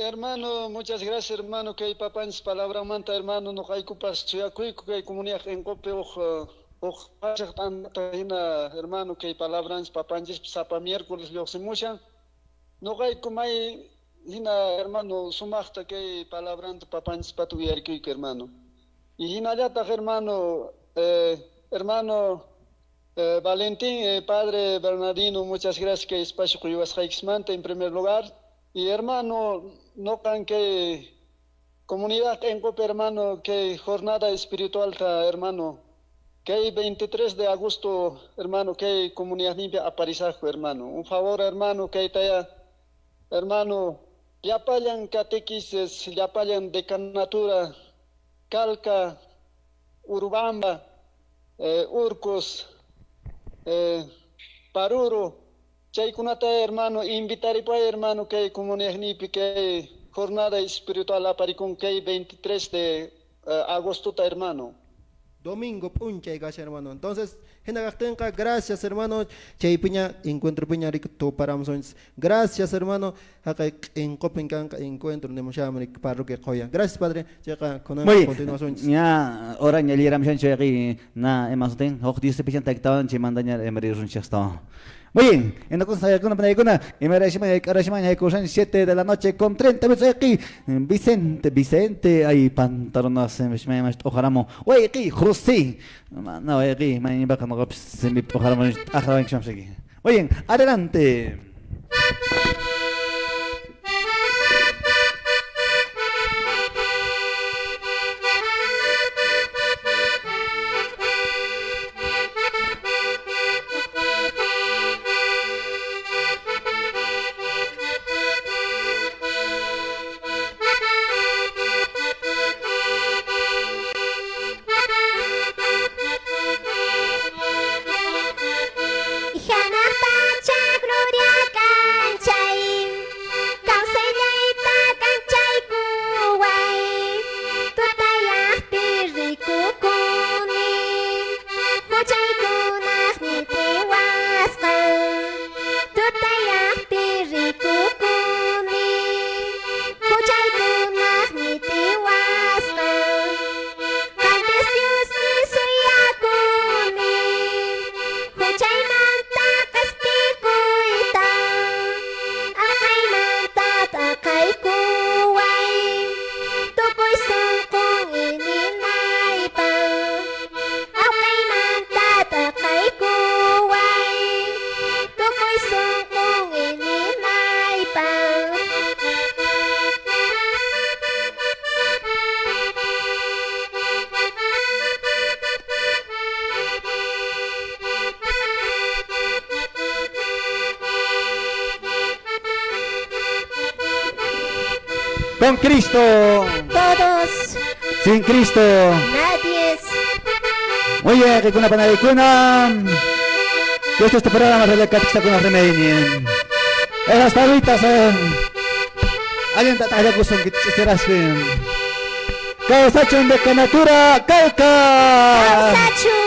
hermano, muchas gracias, hermano, kay papanchis palabranmanta, hermano, noqaycupas suyacuycu kay comunidad Qenqopi uj, eh, uj qashaq t'antata jina, hermano, kay palabranchis papanchis sapa miércoles lloqsimushan. Noqaycu may jina, hermano, sumaqta kay palabranta papanchispata uyaricuycu, hermano. Y jinallataq, hermano, eh, hermano, eh, Valentín, eh, padre Bernardino, muchas gracias kay espacio quywasqayquismanta, en primer lugar. Y, hermano, noqan kay comunidad Qenqopi, hermano, kay jornada espiritualta, hermano, kay veintitrés de agosto, hermano, kay comunidadninpi aparishaqcu, hermano. Un favor, hermano, kaytaya, hermano, llapallan catequesis, llapallan decanatura, Calca, Urubamba, eh, Urcos, eh, Paruro, chaycunata, hermano, invitaripay, hermano, kay comunidadnïpi kay jornada espiritual aparicun kay veintitrés de, eh, agostota, hermano. Domingo p'unchay kasha, hermano. Entonces, jina kaqtenqa, gracias, hermano. Chaypiña, encuentropiña ricu tuparamusunchis. Gracias, hermano. Haqay Qenqopin kanqa encuentro nimushämi parroquia Qoya. Gracias, padre. Chayqa, kunan Muy bien. Continuasunchis. Ña, hora ña lliramushanchi, chayqa, na, ima sutin, huk Dios pichanta tawan, chaymanta ña rimarirusunchis astawan. Muy bien. Entonces, panaykuna, panaykuna, imarashiman, yaykarashiman, yaykushan siete de la noche con treinta minutos, ayqi, Vicente, Vicente, ay, pantarunas, imash t'uqaramun. Wayqi, José. Mana wayqi, mayninpaqa noqapis simi t'uqaramun, t'aqrawanki shamshaki. Muy bien, adelante. Janaq pacha gloria Con Cristo. Todos. Sin Cristo. Nadie. Muy bien, ricuna, panaricuna. Este es tu programa de Catequista con Remeni. Esas tablitas, eh. Alguien está allá con su que te esperas, eh. Causa de canatura, calca. Causacho.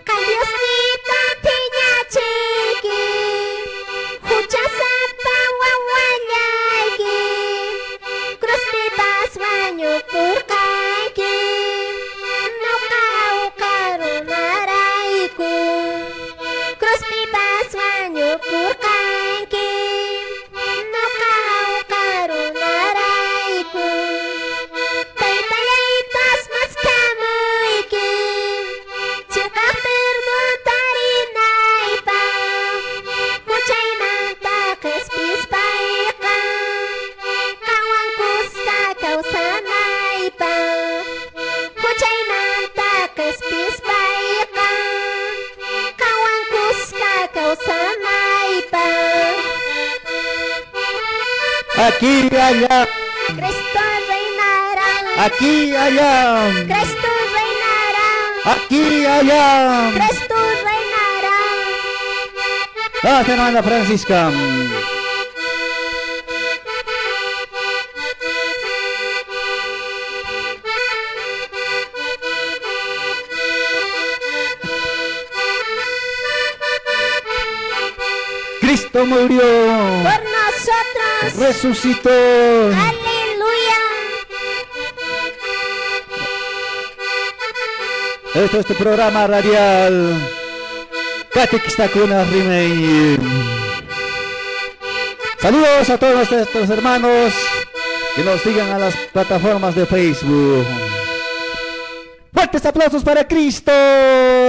Qam Diosnïta piñachëki, juchasapa wawallayki, cruzpipas wañukurqanki, noqa awqa runarayku, cruzpipas wañukurqanki. Noqa awqa runarayku, Taytallaytas maskamuyki, chiqaq perdonta rinaypaq, juchaymanta qespispayqa, qamwan kuska causanaypaq. Juchaymanta qespispayqa, qamwan kuska causanaypaq. Aquí, allá. Cristo reinará. Aquí, allá. Cristo reinará. Aquí, allá. Cristo reinará. Gracias, hermana Francisca. Cristo murió. Por nosotros. Resucitó. Aleluya. Este es tu programa radial. Catequistacuna Remeni. Saludos a todos nuestros hermanos que nos sigan a las plataformas de Facebook. Fuertes aplausos para Cristo.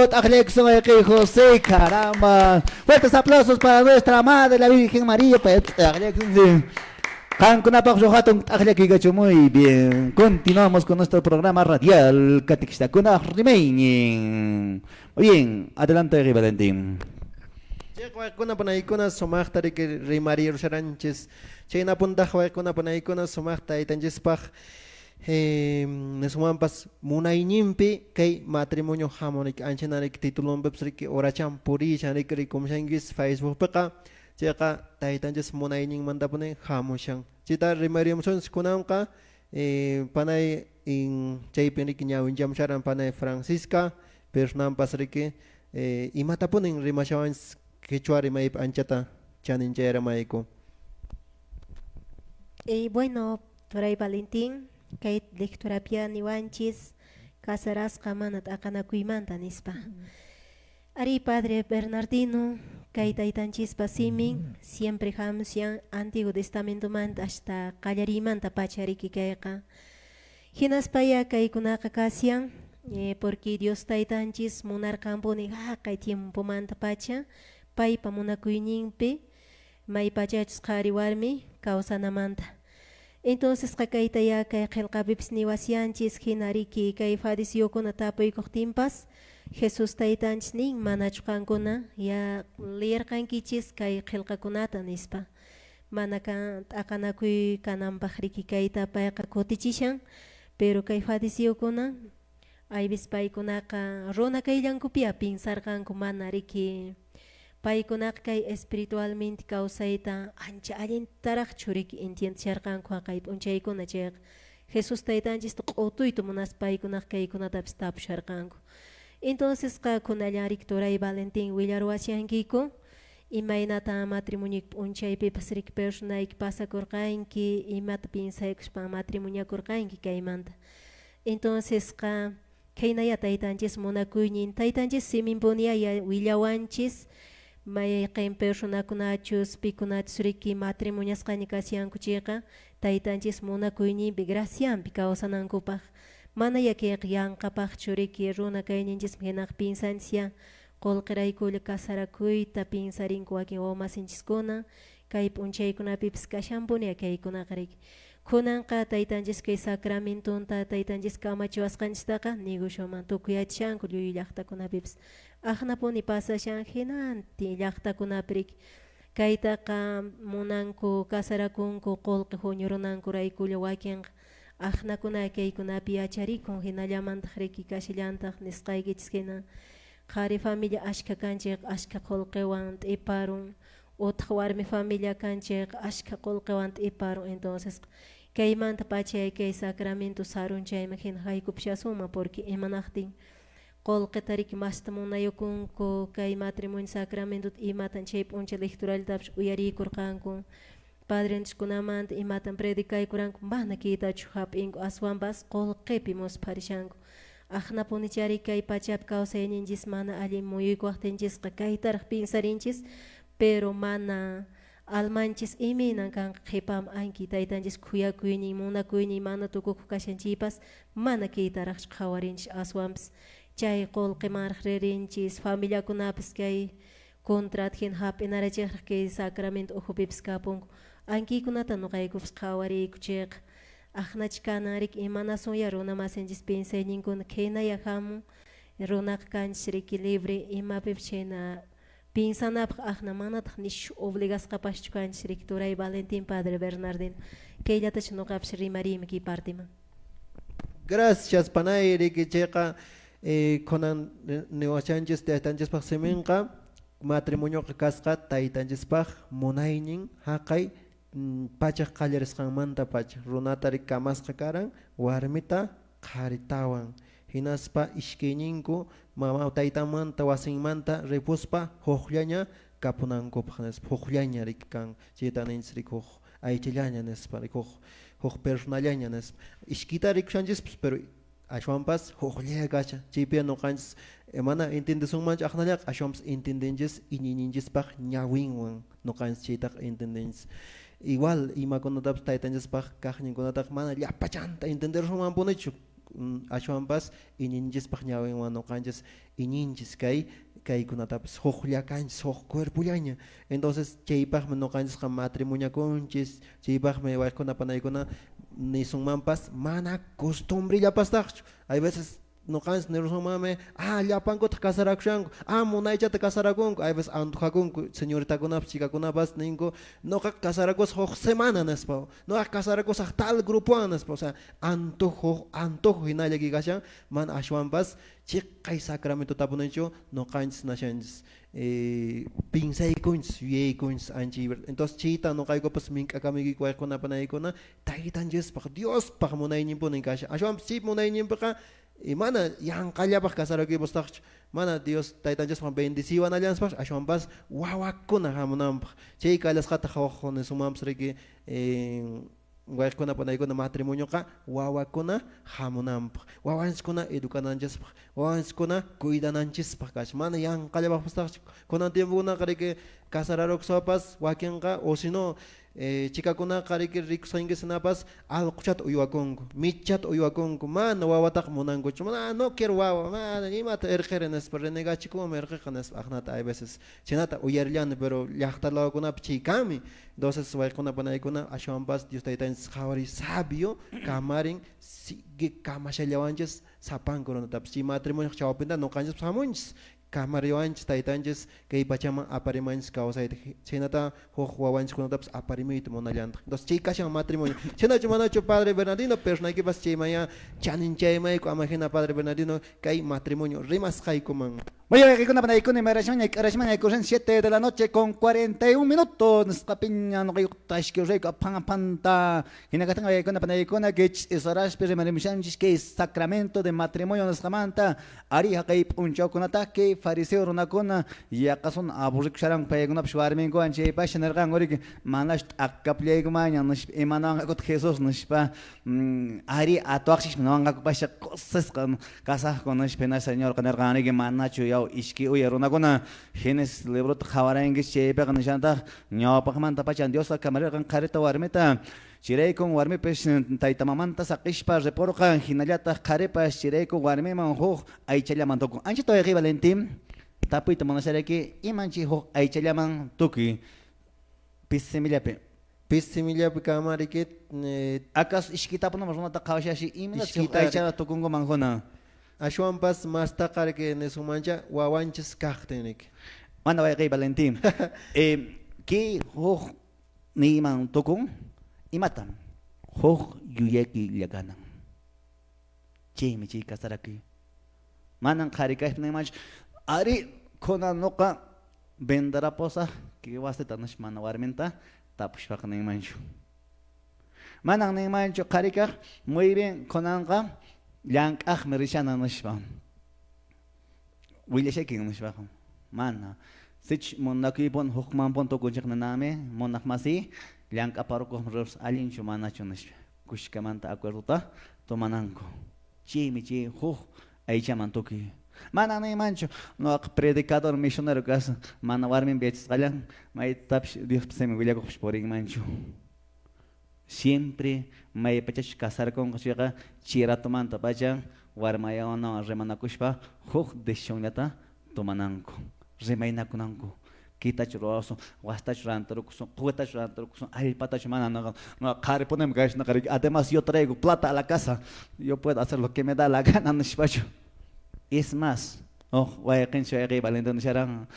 T'aqllaycusun wayqe José, caramba. Fuertes aplausos para nuestra Madre, la Virgen María. Pues, t'aqllaycusun, sí. Qamcunapaq hatun t'aqllaycuycachu. Muy bien. Continuamos con nuestro programa radial, Catequistacuna Remeni. Bien, adelante, Valentín. Cheqa wayqikuna, panaykuna, sumaqta riki rimariyusharanchis. Chayna puntaq wayqikuna, panaykuna, sumaqta Taytanchispaq, eh, nisunmanpas munayninpi kay matrimonio jamoniki, anchana riki titulunpipas riki, orachan purishan riki, rikumushanquis Facebookpiqa. Cheqa Taytanchis munayninmantapunin jamushan. Chita rimarimushunchis kunanqa, eh, panay, in, chaypin riki ñawinchamusharan panay Francisca, personanpas riki, eh, imatapunin rimashawanchis quechua rimaypi anchata chaninchayaramayku. Eh, bueno, turay Valentín, kay lecturapiya niwanchis, casarasqa mana t'aqanakuymanta, nispa. Ari, Padre Bernardino, kay Taytanchispa simin siempre jamusyan Antiguo Testamentomanta hasta qallarïmantapacha riki kayqa. Hinaspayá kaykunaqa kasyan, eh, porque Dios Taytanchis munarqanpunin jaqay tiempomantapacha paypa munakuyninpi maypachachus qari warmi causanamanta. Entoncesqa kaytayá kay qelqapipis niwasyanchis, jina riki kay fariseyokuna tapuycoqtinpas, Jesus Taytanchis nin, manachu qamcuna ya leyerqanquichis kay qelqacunata, nispa. Mana can, t'aqanacuy cananpaq riki kayta payqa cutichishan, pero kay fariseyokuna, a veces paycunaqa runa cayllancupiya pensarqancu mana riki. Paycunaqa kay espiritualmente causayta ancha allintaraqchu riki entiendesharqancu jaqay p'unchaycuna chayqa. Jesus Taytanchista q'utuyta munaspa paycunaqa kaycunatapis tapusharqancu. Entoncesqa kunallan riki turay Valentín willarwashanquicu, imaynata matrimonioqui p'unchaypipas riki personayqui pasacorqanqui, imata pensaycushpa matrimoniocorqanqui caymanta. Entoncesqa, Khaynayá Taytanchis munakuynin, Taytanchis siminpuniyá ya-, willawanchis, mayqen personacunachus, picunachus riki matrimoniasqaña kasyancu chayqa, Taytanchis munakuyninpi, gracianpi cawsanancupaq. Manayá kayqa yanqapaqchu riki, runa cayninchismi jinaq pinsanchis ya, qolqerayculla casarakuyta pinsarinku wakin waumasinchiskuna, Kay p'unchaycunapipis cashanpunya kaycunaqariki. Kunanqa Taytanchis kay sacramentonta Taytanchis kamachawasqanchistaqa negocioman tucuyächishancu llullu llaqtacunapipis. Ajnapuni pasashan jinantin llaqtacunapiriki. Kaytaqa munancu, casaracuncu qolqe juñu runancurayculla waquenqa. Ajnacuna kaycunapi yacharicun, jinallamantaq riki cashallantaq nisqayquichis jina. Qari familia ashca canchik, ashca qolqewan t'iparun. Utaq warmi familia canchik, ashca qolqewan t'iparun. Entonces, kaymanta pacha kay sacramento sarun chayman jina jaycupushasunman, porque imanaqtin qolqetarik masta munayucuncu kay matrimonio sacramentota, imatan chay p'uncha lecturallatapish uyarïcorqancu. Padrenchicunamanta imatan predicaycurancu, mana quitachu jap'inku, aswanpas qolqepi muspharishancu. Ajnapunichari kay pachapi causayninchis mana alli muyuycuwaqtinchisqa, kaytaraq pinsarinchis, pero mana almanchis iminan canqa qhepam anqui. Taytanchis cuyacuynin, munacuynin mana tucucoq cashanchipas, mana quitarakchu qhawarinchis, aswanpas chay qolqemaraq ririnchis. Familiacunapas kay contrat jina jap'inaracheqraq key sacramento ujupipis capuncu. Anquicunata noqaycupis qhawariycu cheqa. Ajnachi cananriki, imanasunyä runa masinchis piensaynincuna khenayä jamun. Runaqa canchis riki libre, imapipis chayna pinsanapaq ajna, manataq nishu obligasqapashchu canchis riki, turay Valentín, padre Bernardino. Keyllatachi noqapis rimarïmi key parteman. Gracias panay, riki cheqa, eh, kunan niwashanchis taytanchispaq siminqa, matrimonioqa kasqa taytanchispaq munaynin jaqay, mm, pachaq qallarisqanmantapacha. Runatari kamasqa caran warmita qharitawan, jinaspa ishquininku mama taytanmanta wasinmanta repuspa juqllaña capunancupaq, nispa, juqllaña riki can. Chayta ninchis riki juq aychallaña, nispa, riki juq, juq personallaña, nispa. Ishquita ricushanchispis, pero ashwanpas juqllaya casha. Chaypiya noqanchis, eh, mana entiendesunmanchu ajnallaqa, ashwanpas entiendenchis iñiyninchispaq ñawinwan, noqanchis chaytaqa entiendenchis. Igual imacunatapis taytanchispaq caqnincunataqa mana llapachanta entienderushunmanpunichu. Mm, ashwanpas iñiyninchispaq ñawinwan noqanchis iñinchis kay, kaycunatapis juqlla canchis, juq cuerpollaña. Entonces chaypaqmi noqanchisqa matrimoniacunchis, chaypaqmi wayqikuna panaykuna nisunmanpas mana costumbrellapastaqchu. Hay veces noqanchis nirusunmanmi, ah, llapancutaq casaracushancu, ah, munaychata casaracuncu. Hay veces antojacuncu, señoritacunapas chicacunapis ninku, noqaqa casaracushaq juq semana, nispa, noqaqa casaracushaq tal grupowan, nispa. O sea, antojo, antojo jinalla que cashan, mana ashwanpas cheqay sacramentotapunichu noqanchis nashanchis, eh, piensaycunchis, yuyaycunchis ancha liber-. Entonces chayta noqaycupis minc'acamuycuycu wayqikuna panaykuna, taytanchispaq diospaq munayninpunin casha. Ashwanpis chay munayninpiqa, y mana yanqallapaq casaracuypastaqchu, mana dios taytanchispaq bendeciwanallanspaqchu, ashwanpas wawakuna jamunanpaq. Chay callasqata juq nisunmanpas riki, eh, wayqikuna panaykuna matrimonioqa wawakuna jamunanpaq, wawanchiskuna educananchispaq, wawanchiskuna cuidananchispaq casha, mana yanqallapaqpastaqchu. Kunan tiempokunaqa riki, casararucuspapas waquenqa, o si no, eh, chicacunaqa riki, ricusqanquisinapas alquchata uywacuncu, michata uywacuncu, mana wawataqa munancuchu, mana, no quiero wawa, mana, imata erqiri, nispa, renegachicunmi erqeqa, nispa, ajnata hay veces. Chaynata uyarillani, pero llaqta ladocunapi chaycami. Entonces wayqikuna panaykuna, ashwanpas dios taytanchis qawari sabio camarin, sigue camashallawanchis sapancu runatapis. Chay matrimonioq chawpinta noqanchispis jamunchis, camariwanchis taytanchis kay pachaman aparimanchis cawsayta, chaynata juq wawanchiskutapis aparimuyta munallantaq. Entonces chay kashan matrimonio. Chaynachu manachu padre Bernardino, personaykipas chaymayá chaninchaymaycu, ama jina padre Bernardino, kay matrimonio rimasqaykuman. Bueno, wayqikuna panaykuna, imarashman ñayk'arashman ñaykurushan siete de la noche con cuarenta y un minutos nisqapiña, noqayuqta ashkirurayku aphan aphanta. Jina kaqtinqa wayqikuna panaykuna, kich'is horaspi rimarimushanchis kay sacramento de matrimonio nisqamanta. Ari, jaqay p'unchawkunataq kay fariseo runakuna yaqasun aburrikusharanku, paykunapash warminkuwan chaypasha nirqanku riki, manash t'aqkapullaykumanña, nishpa, imanawanqakutaq Jesus, nishpa. Mm, ari, atuwaqchishmi, noqanqakupasha kusisqa kasaqku, nishpa. Jina Señorqa nirqan riki, manachu yaw ishki uya runakuna Génesis librota qhawarankichi, chaypiqa nishantaq, ñawpaqmantapacha Diosqa camarerqan qharita warmita. Chiraykun warmipis tayta mamanta saqishpa ripurqan, jinallataq qharipas chiraykun warmiman juj aychallaman tukun. Anchata wayqiy Valentín, tapuyta munasharayki, iman chi juj aychallaman tukuy? Pis simillapi. Pis simillapi camariki, eh, ¿Acaso ishquitapunam runata qawashashi? ¿Imanataq ishquitari aychata tucuncuman juna? Ashwanpas mastaqa riki nisunmancha wawanchis caqtin riki. Mana wayqe Valentín. Eh, que juj niyman tucun, ¿imatam? Juj yuyaquilla canan. Chemi chi casaracuy. Manam qari cashpa ninmanchu, ari, kunan noqa vendera posaq que wasita nish mana warminta tapushpaqa ninmanchu. Manam ninmanchu qari caq, muy bien, kunanqa llancaqmi rishana nishpa. Willashaykin nishpaqa. Mana. Sichus munanakuypun jucmanpun tucunchik ninanmi, munaq masi, llanc'aparucoq rurus allinchu manachu nishpa. Cushicamanta acuerdota tomanancu. Chimi chi juj aychaman tucuy. Manam ninmanchu, noqa predicador misionero cas, mana warminpa yachasqallan, maytapis Diospa simi willacoqpis purinmanchu. Siempre maypachachus casarconqacheqa, chi ratomantapacha warmayawan rimanacushpa juj decisionllata tomanancu, rimaynacunancu. Quitachu ruwacusun, wastachu rantarucusun, quetachu rantarucusun, allpatachu mana, noqa, noqa qaripunim cashnaqa riki. Además, yo traigo plata a la casa, yo puedo hacer lo que me da la gana nishpachu. Es más, oh, wayqinchi wayqi Valentín nisharan,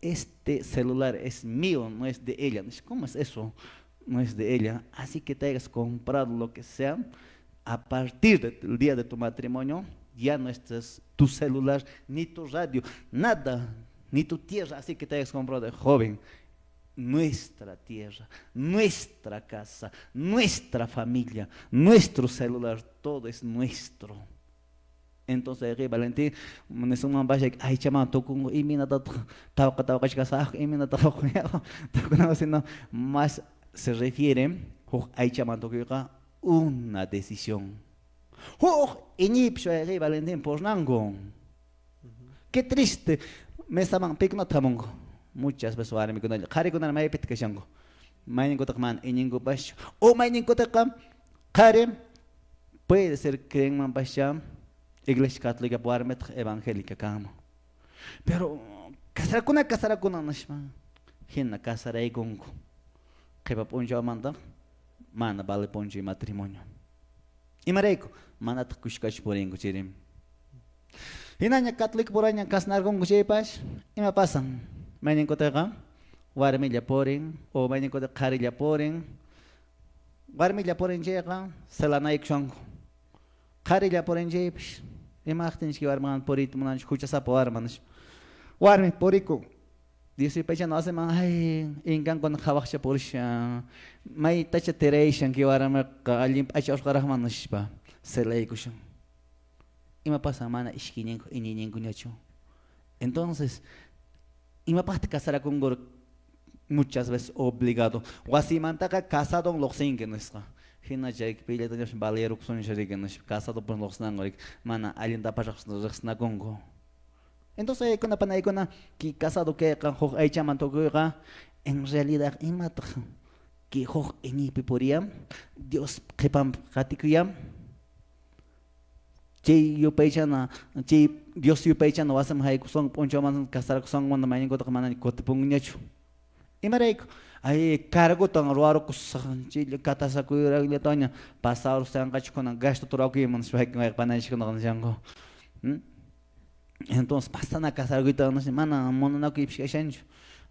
este celular es mío, no es de ella. ¿Cómo es eso? No es de ella. Así que te hayas comprado lo que sea, a partir del día de tu matrimonio, ya no es tu celular, ni tu radio, nada, ni tu tierra, así que te hayas comprado de joven. Nuestra tierra, nuestra casa, nuestra familia, nuestro celular, todo es nuestro. Entonces, rey Valentín, nisunman pashayki, aychaman tucunqui, iminatataq tawqa tawqachi casaqku, iminatataq tucunanqa, sino más se refiere, juj aychaman tucuyqa una decisión. Juj iñipis rey Valentín purnanku. Qué triste, mesaman picunata jamunqui. Muchas veces warmicunalla, qaricunaram maypita cashanqui. Maynincutaq mana iñincupashchu. O maynincutaqqa qari puede ser creenmanpashcha, Iglesia Católicapa warmitaq evangélica canman. Pero casaracuna, casaracuna nishpa, jina casaraycunqui. Qepa p'unchawmantaq mana valepunchu matrimonio. ¿Imaraycu? Manataq cushcachu purinqui chiri. Jinaña Católico puraña casnarqunqui chaypash, ¿ima pasan? Maynincutaqqa warmilla purin, o maynincutaq qarilla purin. Warmilla purin chayqa, selanaycushanqui. Qarilla purin chaypish, imaqtinchik warmiwan puriyta munanchik, juchasapa warmi nishpa. Warmi puricun. Dios yupaychana wasinman, ay, incancuna qawaqcha purishan, maytacha tirayashan que warmiqa, allinpacha orqaraqman nishpa, selaycushan. ¿Ima pasan mana ishquininku, iñinninkuñachu? Entonces, ¿imapaqta casaracunqui? Muchas veces obligado. Wasimantaqa casadon lluqsinqui nisqa. Jina chayki pillatañapash valerucusuncha riki nishpa, casadopis lluqsinanqui riki, mana allintapash riqsinacunqui. Entonces, yaykuna, panaykuna, que casado kayqa, juj aychaman tucuyqa, en realidad, ¿imataq que juj iñipi puriyan? Dios qepanpi qaticuyan. Chay yupaychana, chay Dios yupaychana wasiman jaycushun, p'unchawman casaracushun, mana maynincutaqa manaña cutipunñachu. ¿Imaraycu? Ay, cargotan ruwarucushaq, chay catasacuyuraqllataña pasarushanqachu, kunan gastota ruwacuyman, nishpa, wayqi pananchikkunaqa nishanku. ¿Mm? Entonces, pasana casaracuyta, no sé, mana munanacuypis kashanchu.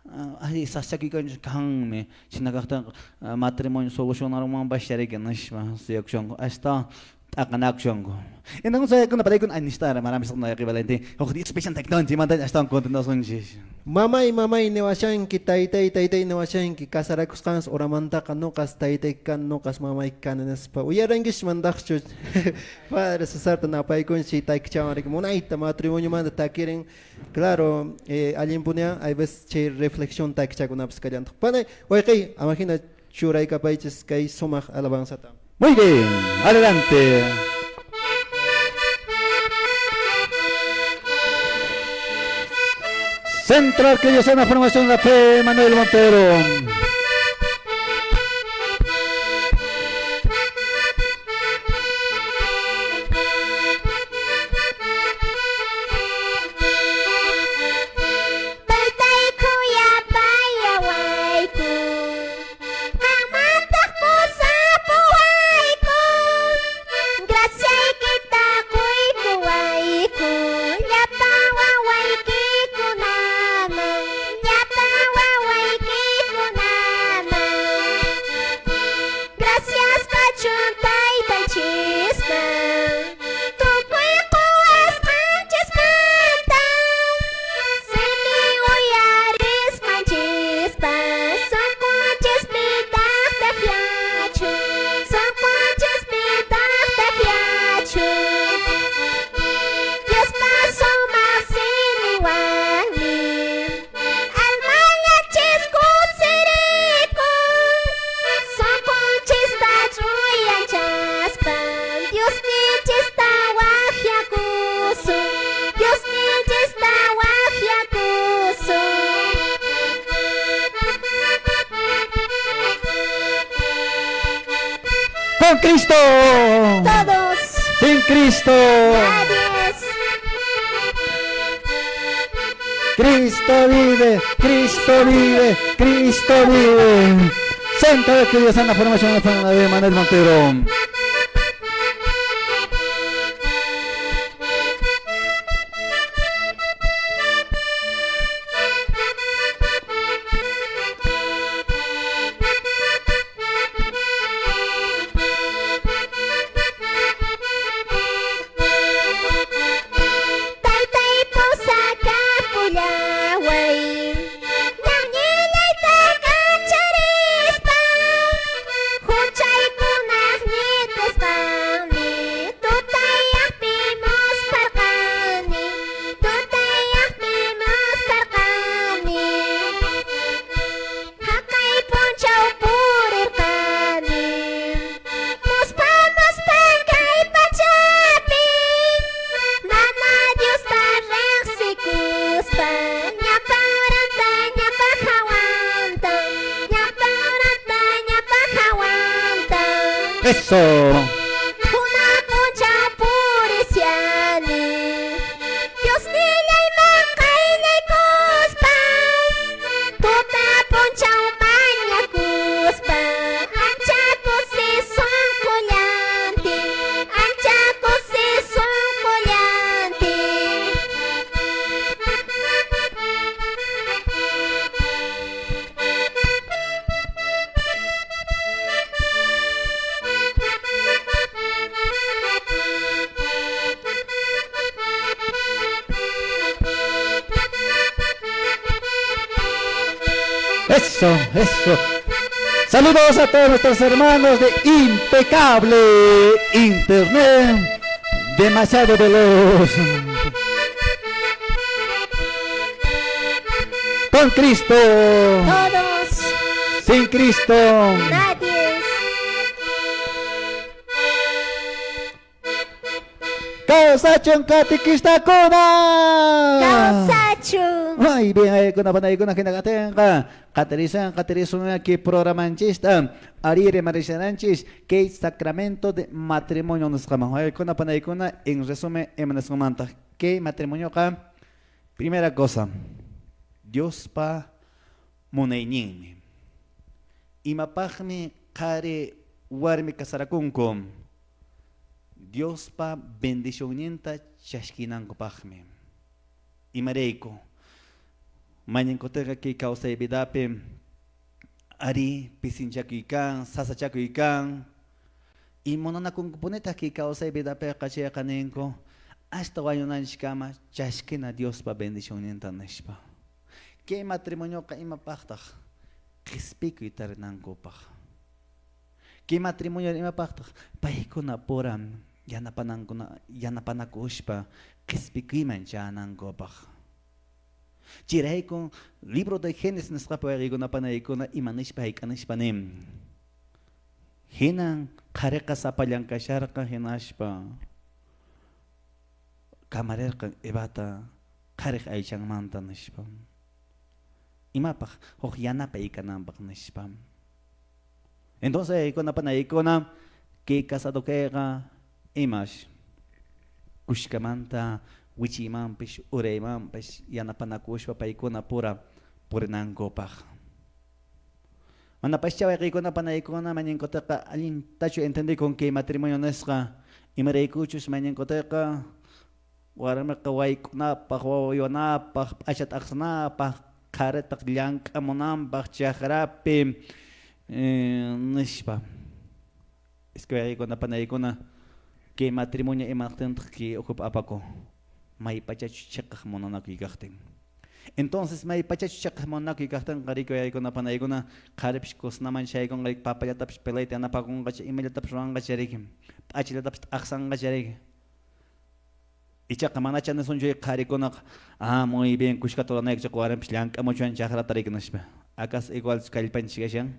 Ah, ay, sasachacuycanchu, canmi. China kaqtaqa, ah, matrimonio solucionarunmanpash charican, nishpa, suyacushunku. Hasta t'aqanacushunku. Entonces, yaykuna, panaykuna, ay, nishta, maramisquna, yaqui Valentín. Ojo, Dios pechan tactón, chimanta, hasta continuasunchis. Mamay, mamay, niwashanki, taytay, taytay, niwashanki, casarakusqansi horamantaqa, noqas taytayki can, noqas mamayki can, nispa. ¿Uyarankish mandaqchu? Padre Cesarta napaykunchi, taykichawan riki, munayta matrimoniomanta takirin. Claro, eh, allinpuniyá, hay veces chay reflexión taykichakunapis kallantaq. Panay, wayqiy, ama jina churaykapaychis kay sumaq alabanzata. Muy bien, adelante. Centro Arquidiocesana Formación La Fe, Manuel Montero. Taytay, khuyapäyawayku. Chispa, tukuy qowasqanchispata, simi uyarisqanchispas, sonqonchispitaq taqyachun, sonqonchispitaq taqyachun. Diospa sumaq simiwanmi almallachis kusirikun, sonqonchista chuyanchaspa, Diosninchista waqyakusun, Diosninchista waqyakusun. Con Cristo. Todos. Sin Cristo. Nadie es. Cristo vive, Cristo vive, Cristo vive. Santa de Dios, Santa Formación de Fernanda de Manuel Montero. Taytay, pusakäpullaway, ñawillayta kacharispa, juchaykunaq ñitusqanmi, tutayaqpi musparqani, tutayaqpi musparqani. Jaqay punchaw purirqani, muspa, muspa kay pachapi, mana Diosta reqsikuspa, llapan horata, llapan hawanta, llapan horata, llapan hawanta. Eso. Juna punchaw purisyani. Diosnillayman qayllaykuspa, tuta punchaw mañakuspa, ancha kusisun qullantin, ancha kusisun qullantin. Eso, eso. Saludos a todos nuestros hermanos de Impecable Internet. Demasiado veloz. Con Cristo. Todos. Sin Cristo. Nadie. ¡Cawsachun, catequistakuna! ¡Cawsachun! Muy bien, eh, kunapa naykuna jina katenqa, qatarisan, qatarisun que programanchista, ari rimarishananchis, que sacramento de matrimonio nisqaman. Eh, kunapa naykuna, en resumen, imanisqamantaq que matrimonioqa, primera cosa, Diospa munayninmi. ¿Imapaqmi qari warmi casarakunku? Diospa bendicionninta chasquinancupaqmi. ¿Imarayku? Mañan kutiqa que cawsay vidapi ari pisinchacuycan, sasachacuycan. Y munanacuncupunitaj que cawsay vidapeqa cheqa ninku, hasta wañunanchiskama chasquina Diospa bendicionninta nishpa. Que matrimonioqa imapaqtaj? Qispicuy tarinancupaq. Que matrimonio imapaqtaj? Paycuna pura yanapanancuna, yanapanacushpa qespicuyman chänancupaq. Chayraycun libro de Génesis nisqapa wayqicuna panaykuna ima nishpa, jayk'a nishpa nin. Jinan qhariqa sapallan kasharqa, jinashpa camarerqan Evata qhariq aychanmanta nishpa. ¿Imapaq? Juj yanapay cananpaq nishpa. Entonces, jaykuna panaykuna, que casado queqa, imash, cushcamanta wichiymanpis, uraymanpis yanapanacushpa paycuna pura purinancupaq. Mana pascha wayqicuna panaykuna, mañincoteqa allintachu entendicun que matrimonio nisqa, imaraycuchus mañincoteqa, warmiqa waycunapaq, wawa wiwanapaq, p'achata aqsanapaq, qharitaq llanc'amunanpaq chaqrapi, eh, nishpa. Es Wayqicuna, panaykuna, que matrimonio imanaqtintaq que ujupa apacü? May pachachu cheqaq munanacuy caqtin. Entonces, may pachachu cheqaq munanacuy caqtinqa, ricuyaycuna, panaykuna, qaripish cocinaman shayconqa, riki, papallatapis pelayta yanapaconqachi, imallatapis ruwanqachi, riki, p'achallatapis t'aqsanqachi, riki. Ichaqa manacha nisunchu qaricunaqa: "Ah, muy bien, cushcata ruranayquichaq warmipish llanc'amuchwan chaqrata riki", nishpa. ¿Acaso igual kallpanchi cashan?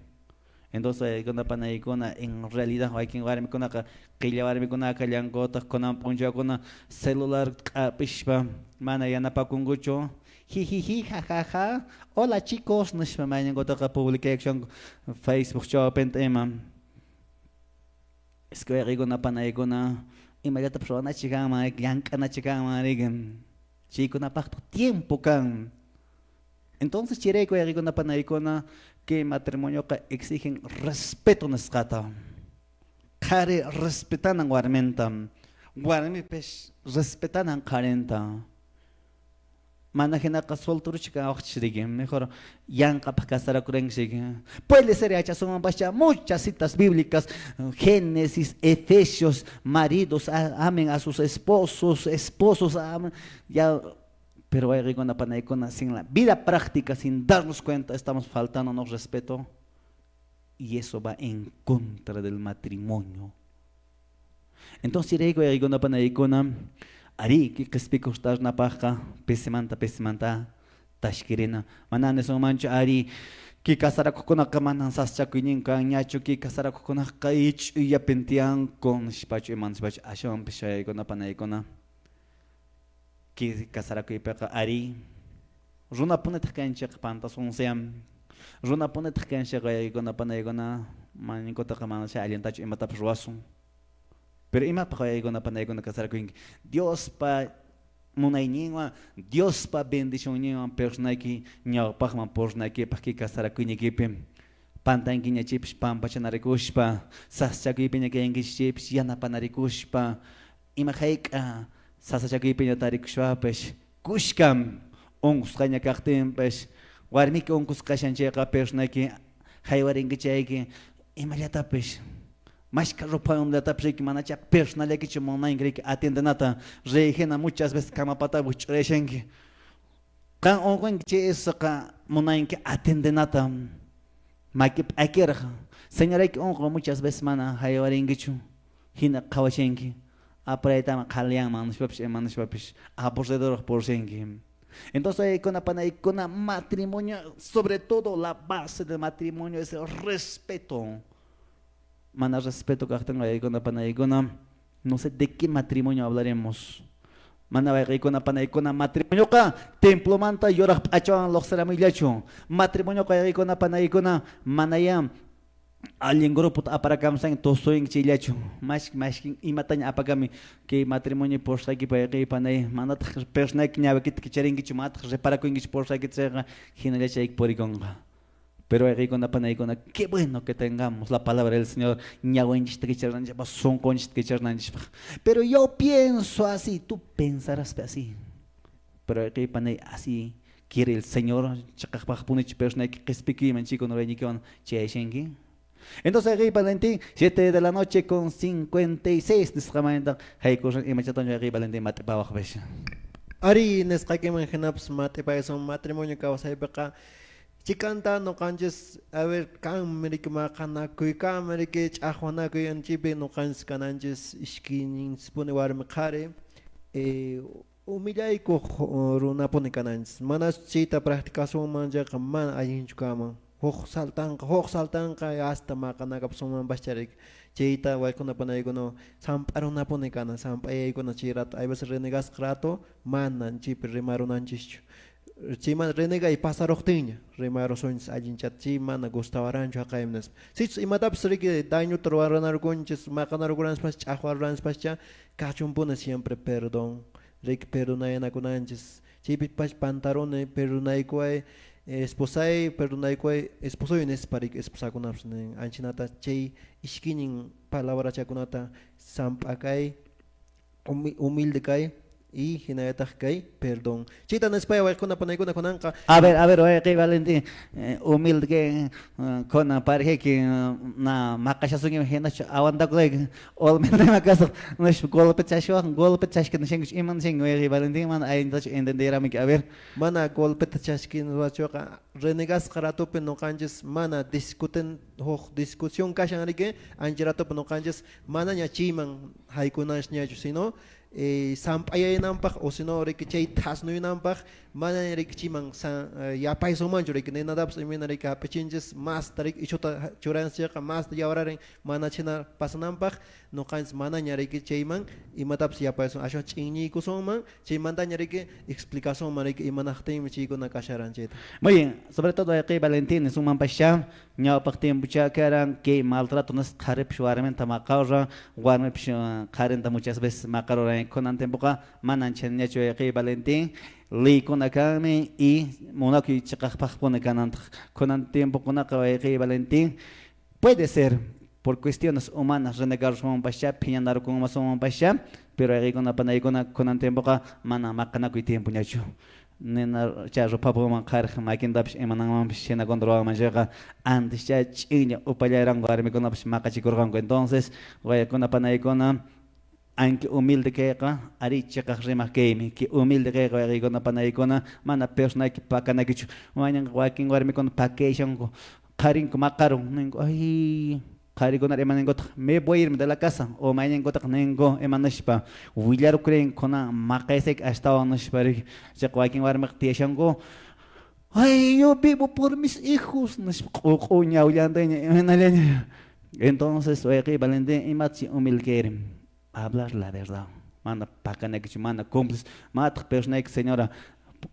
Entonces, wayqicuna, panaykuna, en realidad, waquin warmicunaqa, qella warmicunaqa, llancutaq kunan punchawcuna celular q'apishpa mana yanapacuncuchu. "Jijiji, jajaja, hola chicos", nishpa, maynincutaqa publicaycushuncu Facebook chawpinta ima. Es que wayqicuna, panaykuna, imallatapis ruwanachi canman, llanc'anachi canman, riki. Chaycunapaqtaq tiempo can. Entonces, chayraycu, wayqicuna, panaykuna, que matrimonioqa exigen respeto nisqata. Qari respetanan warminta, warmipish respetanan qarinta. Mana jinaqa solterochi cawaqchi, riki, mejor yanqapaq casaracurinqui, riki. Puede ser, yachasunmanpascha muchas citas bíblicas, Génesis, Efesios, maridos, a- amen a sus esposos, esposos, amen, ya, pero wayqicuna, panaykuna, sin la vida práctica, sin darnos cuenta, estamos faltándonos respeto. Y eso va en contra del matrimonio. Entonces, chayraycu, wayqicuna, panaykuna, arí, que qespicoq tarnapaqqa pisimanta, pisimanta tashquirina. Mana nisunmanchu, arí, que casaracoqcunaqa manam sasachacuynin canñachu, que casaracoqcunaqa ich'uyllapin tiyancu, nishpachu, ima nishpachu. Ashawanpis, wayqicuna, panaykuna, que casaracuypiqa, arí, runapunitaq canchik, pantasunsi. Runapunitaq canchik, wayqicuna, panaykuna, maynincutaqa manacha allintachu imatapis ruwasun. Pero, ¿imapaq, wayqicuna, panaykuna, casaracuyanqui? Diospa munayninwan, Diospa bendicionninwan personayqui ñawpaqman purinayquipaq que casaracuyniquipi pantanquiña chipis pampachanaricuspa, sasachacuypiña cayanquichi chipis yanapanaricuspa, ima jayk'a sasachacuypiña taricushpapish, cushcam unqusqaña caqtinpish, warmiqui unqusqa kashan chayqa, personayqui jaywarinqui chayqui, imallatapis mashca ropawanllatapis riki, manacha personallaquichu munanqui riki atiendenata, rey jina muchas veces camapata wich'urashanqui. Qam onqonki chay esoqa munanki atendenata, maki p'aquirqa. Señorayki onqo muchas veces mana jaywarinkichu, jina qhawashanki, apuraytama qaliyanman nishpapish, ima nishpapish, aburridoraq purishanki. Entonces, wayqicuna, panaykuna, matrimonio, sobre todo la base del matrimonio es el respeto. Mana respeto caqtan, wayqicuna, panaykuna, no sé de qué matrimonio hablaremos. Mana, wayqicuna, panaykuna, matrimonioqa templomanta yuraq p'achawan lluqsiramuyllachu. Matrimonioqa, wayqicuna, panaykuna, manayá allin grupota aparacamusan tosoyinquichillachu. Mashqui, mashqui, imataña apacami que matrimonio purisqayquipa, wayqi, panay, manataq personayqui ñawiquita quicharinquichu, manataq reparacuinquichu purisqayquita chayqa, jinallachi puriconqa. Pero, wayqicuna, panaykuna, qué bueno que tengamos la palabra del Señor, ñawinchista quicharinanchipaq, sonqonchista quicharinanchipaq. Pero yo pienso así, tú pensarás así. Pero, wayqi, panay, así quiere el Señor, cheqaqpaqpunichu personayqui qespiquiman, chico, noreñiquiwan chayashanqui. Entonces, wayqi Valentín, siete de la noche con cincuenta y seis, nisqamanentaq, jaycurran, imachatan wayqi Valentín mat'ipawaqpish. Ari, nisqakiman jinapis mat'ipaysan matrimonio cawsaypiqa, chikanta noqanchis, a ver, kanmi riki, maqanacuy, kanmi riki, ch'aqwanacuy, anchipi noqanchis cananchis ishquinninchispuni warmi qari, eh, humillaycoq, eh, runapuni cananchis. Manash chayta practicasunmanllaqa mana allinchu caman. Juq saltanqa, juq saltanqa hasta maqanacapsunmanpascha riki. Chayta wayqicuna panaykuna samp'a runapuni canan, samp'ayaykuna chay rato, hay veces renegasqa rato mana chaypi rimarunanchischu. Chayman renegay pasaruqtinña, rimarusunchis allinchata, chay mana gustawaranchu jaqaymi nispa. Sichus imatapis riki dañota ruwanarucunchis, maqanarucunanchispascha, ch'aqwaruranchispascha, cachunpuni siempre perdón, riki perdonayänacunanchis. Chaypipash pantaruni, perdonaycuway, esposay, perdonaycuway, esposoy, nispa riki esposacunapis nin. Anchinata chay ishquinin palabrachacunata samp'a cay, humi-, humilde cay, Y jinallataq kay perdón. Chita nespaya wayqikuna panaykuna kunanqa. A ver, a ver, wayqi Valentín, eh, humilde que, eh, kunan parejeki, eh, na maqashasonki jinachu aguantacurayki, olmendema casaq, nosh golpeta chashwaq, golpeta chashki nishankichu, ima nishanki wayqi Valentín, mana allintachu entenderamanki. A ver. Mana golpeta chashki nishwachoqa, renegasqa ratopi noqanchis mana discuten, huk discusión kashan riki, ancha ratopi noqanchis manaña chiman jaycunanchikñachu, sino, eh, sampayäyinanpaq o sino riki chay thasnuyinanpaq manaña riki chiman sa-, eh, yapaysunmanchu riki, ninatapis imina riki japichinchis, masta riki ichuta ja-, churanchikqa masta yawrarin, mana china pasananpaq, noqanchis manaña riki chayman imatapis yapaysun, ashwan ch'inñicusunman, chaymantaña riki explicasunman riki imanaqtinmi chaykuna kasharan chayta. Muy bien, sobre todo wayqi Valentín nisunmanpascha, ñawpaq tiempocha caran que maltrato nas, qaripish warminta maqaruran, warmipish, eh, qarinta muchas veces maqaruran, kunan tiempoqa manan chaniñachu wayqi Valentín, leycuna canmi y munacuy cheqaqpaqpuni canantaq. Kunan tiempocunaqa wayqi Valentín, puede ser, por cuestiones humanas renegarushumanpascha, phiñanarucunmasunmanpascha, pero wayqicuna panaykuna kunan tiempoqa mana maqanacuy tiempoñachu. Nina cha rupapuman qariq maquintapish imananmanpish jina controlamancheqa, antes cha ch'inlla upallaranqu warmicunapish maqachicorqancu. Entonces, wayqicuna panaykuna, anque humilde queqa, ari, cheqaq rimaq quemi, que humilde queqa, wayqicuna panaykuna, mana personayki pacanaquichu. Mañanqa waquin warmicuna paqueshanqu, qarincu maqarun, ninku, ay, qaricunar imanincutaq, me voy a irme de la casa, o mañancutaq ninku, imanishpa, willarucurincuna, maqesec ashtawan nishpa, cheqa waquin warmiqa tiyashanqu, ay, yo vivo por mis hijos, nishpa, q'uq'u ñawllantaña, imanallaña. Entonces, wayqi Valentín, imatsi humilde querim. Hablar la verdad. Mana pacanaquichu, mana cumples. Mataq personayki, señora,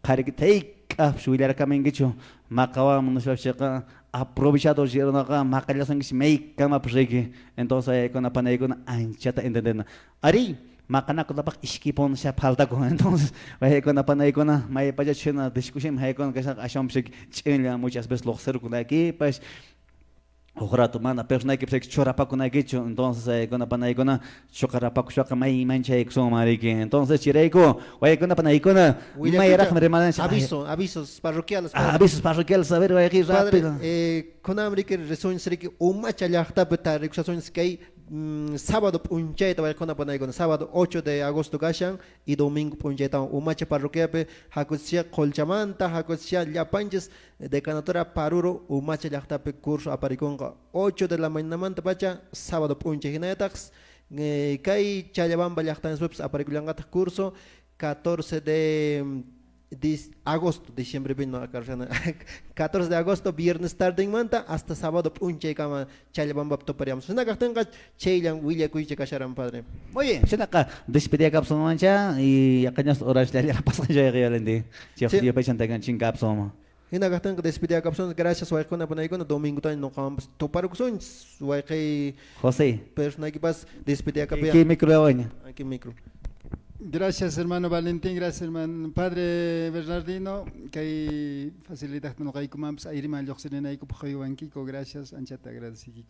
qariquita icapish willarcaminquichu, maqawanman nishpapis cheqa, aprovechado yernaqa maqallasanquichi maycamapis riki. Entonces, wayqicuna panaykuna anchata entendena. Ari, maqanacunapaq ishquipun faltacun. Entonces, wayqicuna panaykuna, maypacha china discusión jaykuna cashaqa, ashwanpis riki ch'inlla muchas veces loqserucunaquipash, huk rato mana personayquipis churapacunayquichu, entonces, eh, kunapanaykuna chuqarapacushqa mayman chaycusunman riki. Entonces, chayraycu, waykunapanaykuna, willakucha, mayraqmi rimananchik? Aviso, avisos parroquiales, ah, padre. Avisos parroquiales, a ver, wayqi, padre, rápido. Eh, kunam riki risunchis riki Umacha llaqtapi tarikushasunchis kay, mm, sábado p'unchayta, waykunapanaykuna, sábado ocho de agosto kashan, y domingo p'unchaytawan Umacha parroquiapi jacutsisha qolchamanta, jacutsisha llapanchis decanatura Paruro Umacha llaqtapi curso apariconqa ocho de la mañanamantapacha sábado p'uncha jinallataqsi, eh, kay Challabamba llaqtanchikpis aparicullanqataq curso catorce de, mm, dis-, agosto, diciembre vino acá, catorce de agosto, viernes tardenmanta hasta sábado p'unchaykama Challabambapi tupariyamushun. Jina kaqtinqa chayllan willacuycha kasharan, padre. Muy bien, shinaqa despidiyacapsunmancha y yaqañas horasllalla pasqanchayqa, Valentí. Chayqa, sí, yupaychanta chinkapsunman. Jina kaqtinqa despidiyacapsunchis. Gracias wayqikuna panaykuna, domingotaña noqawanpas tuparucusunchis. Wayqiy José, personaykipas despidiyacapuyaq. Kay micro awaña. Aquí micro. Gracias, hermano Valentín, gracias, hermano Padre Bernardino. Kay facilidadta noqaykumanpas ayriman lloqsirinaykupaq qoywankiku. Gracias, anchata agradecikiku.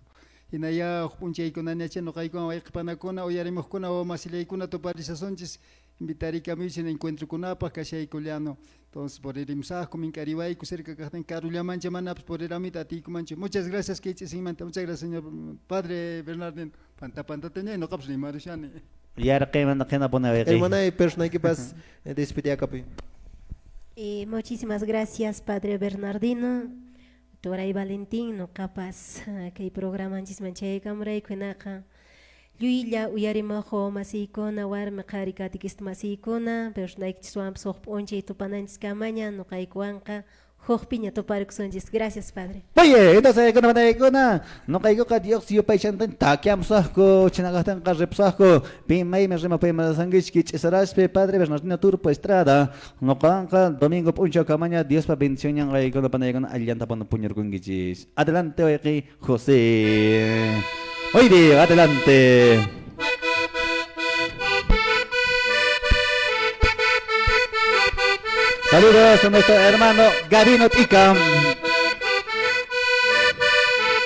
Hinaya huk p'unchaykunañacha noqaykuwan wayqipanakuna, uyarimuqkuna, wawamasillaykuna tuparisasunchis, invitaricamuychis encuentrocunapaq, cashaycullano. Entonces, puririmusaqcu, minc'ariwaycu, cerca kaqtin carullamancha manapis puriramuyta atiycumanchu. Muchas gracias kay ch'isinmanta. Muchas gracias, señor Padre Bernardino. Panta pantataña noqapis rimarushani. Yarqimanta qinapuni wayqiy. Hermanay, personaykipas, eh, despidiyäcapuy. Eh, muchísimas gracias, Padre Bernardino. Turay Valentín, noqapas, ah, kay programanchisman chayacamuraycu hinaqa, lluylla uyarimuq wawamasiykuna, warmi qari catequista masiykuna, personaykichikwanpis huk p'unchay tupananchiskamaña, noqaykuwanqa hukpiña tuparicunchis. Gracias, Padre. Oye, entonces, hermanaykuna, noqaykuqa Dios yupaychanta takiamusaqcu, china kaqtinqa ripusaqcu, pi maymi rimapayamasankichik ch'isarashpi, Padre Bernardino Turpo Estrada. Noqawanqa domingo p'unchawkamaña Diospa bendicionninqa qamkuna panaykuna allilllantapundi puñurqunkichis. Adelante, wayqiy José. Oye, adelante. Saludos a nuestro hermano Gabino Tica.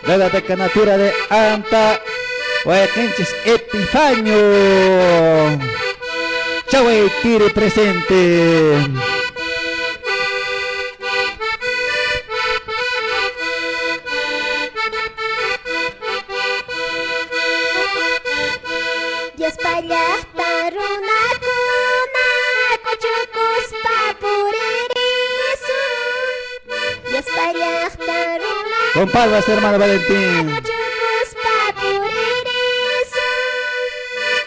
De la decanatura de Anta, wayqinchis Epifanio. Chaway Tiri presente. Diospa llaqta runakuna kuchukuspa puririsun. Diospa llaqta runakuna Con palmas, hermano Valentín. Kuchukuspa puririsun.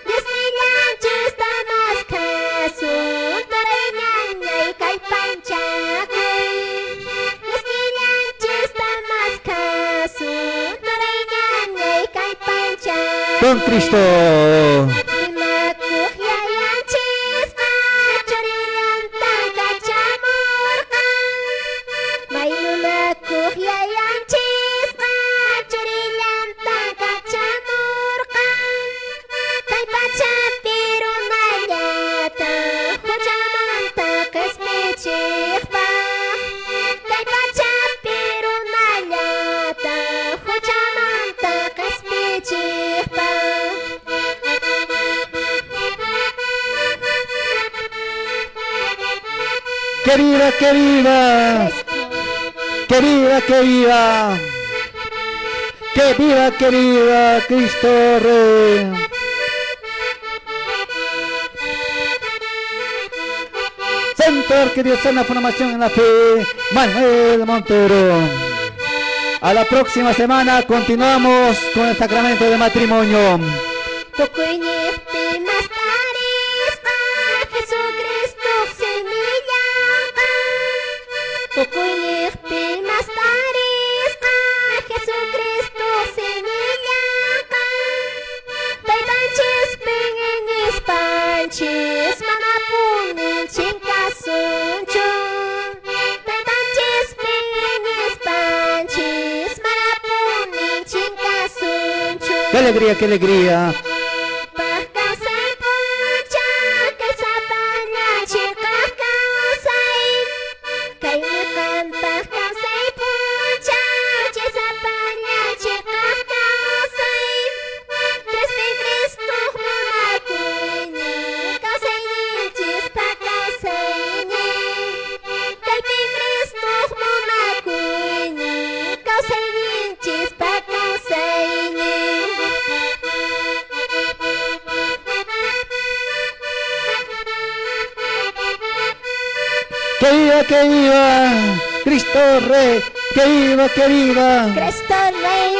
Diosnillanchista maskasun, turay ñañay kallpanchakuy. Diosnillanchista maskasun, turay ñañay kallpanchakuy. Con Cristo. Rimakuq Yayanchisqa churillanta kachamorqan. May nunakuq Yayanchisqa churillanta kachamorqan. Kay pachapi runallata juchamanta qispichiqpaq. Kay pachapi runallata juchamanta qispichiqpaq. Que viva, que viva. Que viva, que viva. Que viva, que viva Cristo Rey. Centro Arquidiocesana Formación en la Fe, Manuel Montero. A la próxima semana continuamos con el sacramento de matrimonio. Tukuyniqpi mas tarisqa Jesucristoq semillanqa. Tukuyniqpi mas tarisqa Jesucristoq semillanqa. Taytanchispin iñispanchis manapunin chinkasuntsu. Taytanchispin iñispanchis manapunin chinkasuntsu. ¡Qué alegría, qué alegría! Paq kawsay puncha, kay sapalla chiqaq kawsay. Kaymi qampaq kawsay puncha, chay sapalla chiqaq kawsay. Crespin Cristoq munakuynin, kawsayninchispa kawsaynin. Kaypin Cristoq munakuynin, kawsayninchispa kawsaynin. Que viva, que viva Cristo Rey, que viva, que viva Cristo Rey.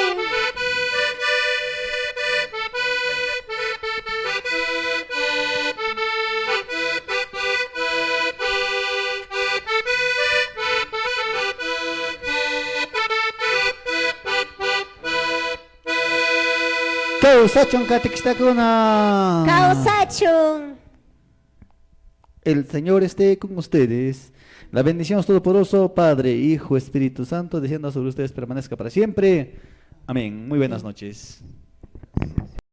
Kawsachun catequistakuna. Kawsachun. El Señor esté con ustedes. La bendición todopoderoso, Padre, Hijo, Espíritu Santo, descienda sobre ustedes, permanezca para siempre. Amén. Muy buenas noches.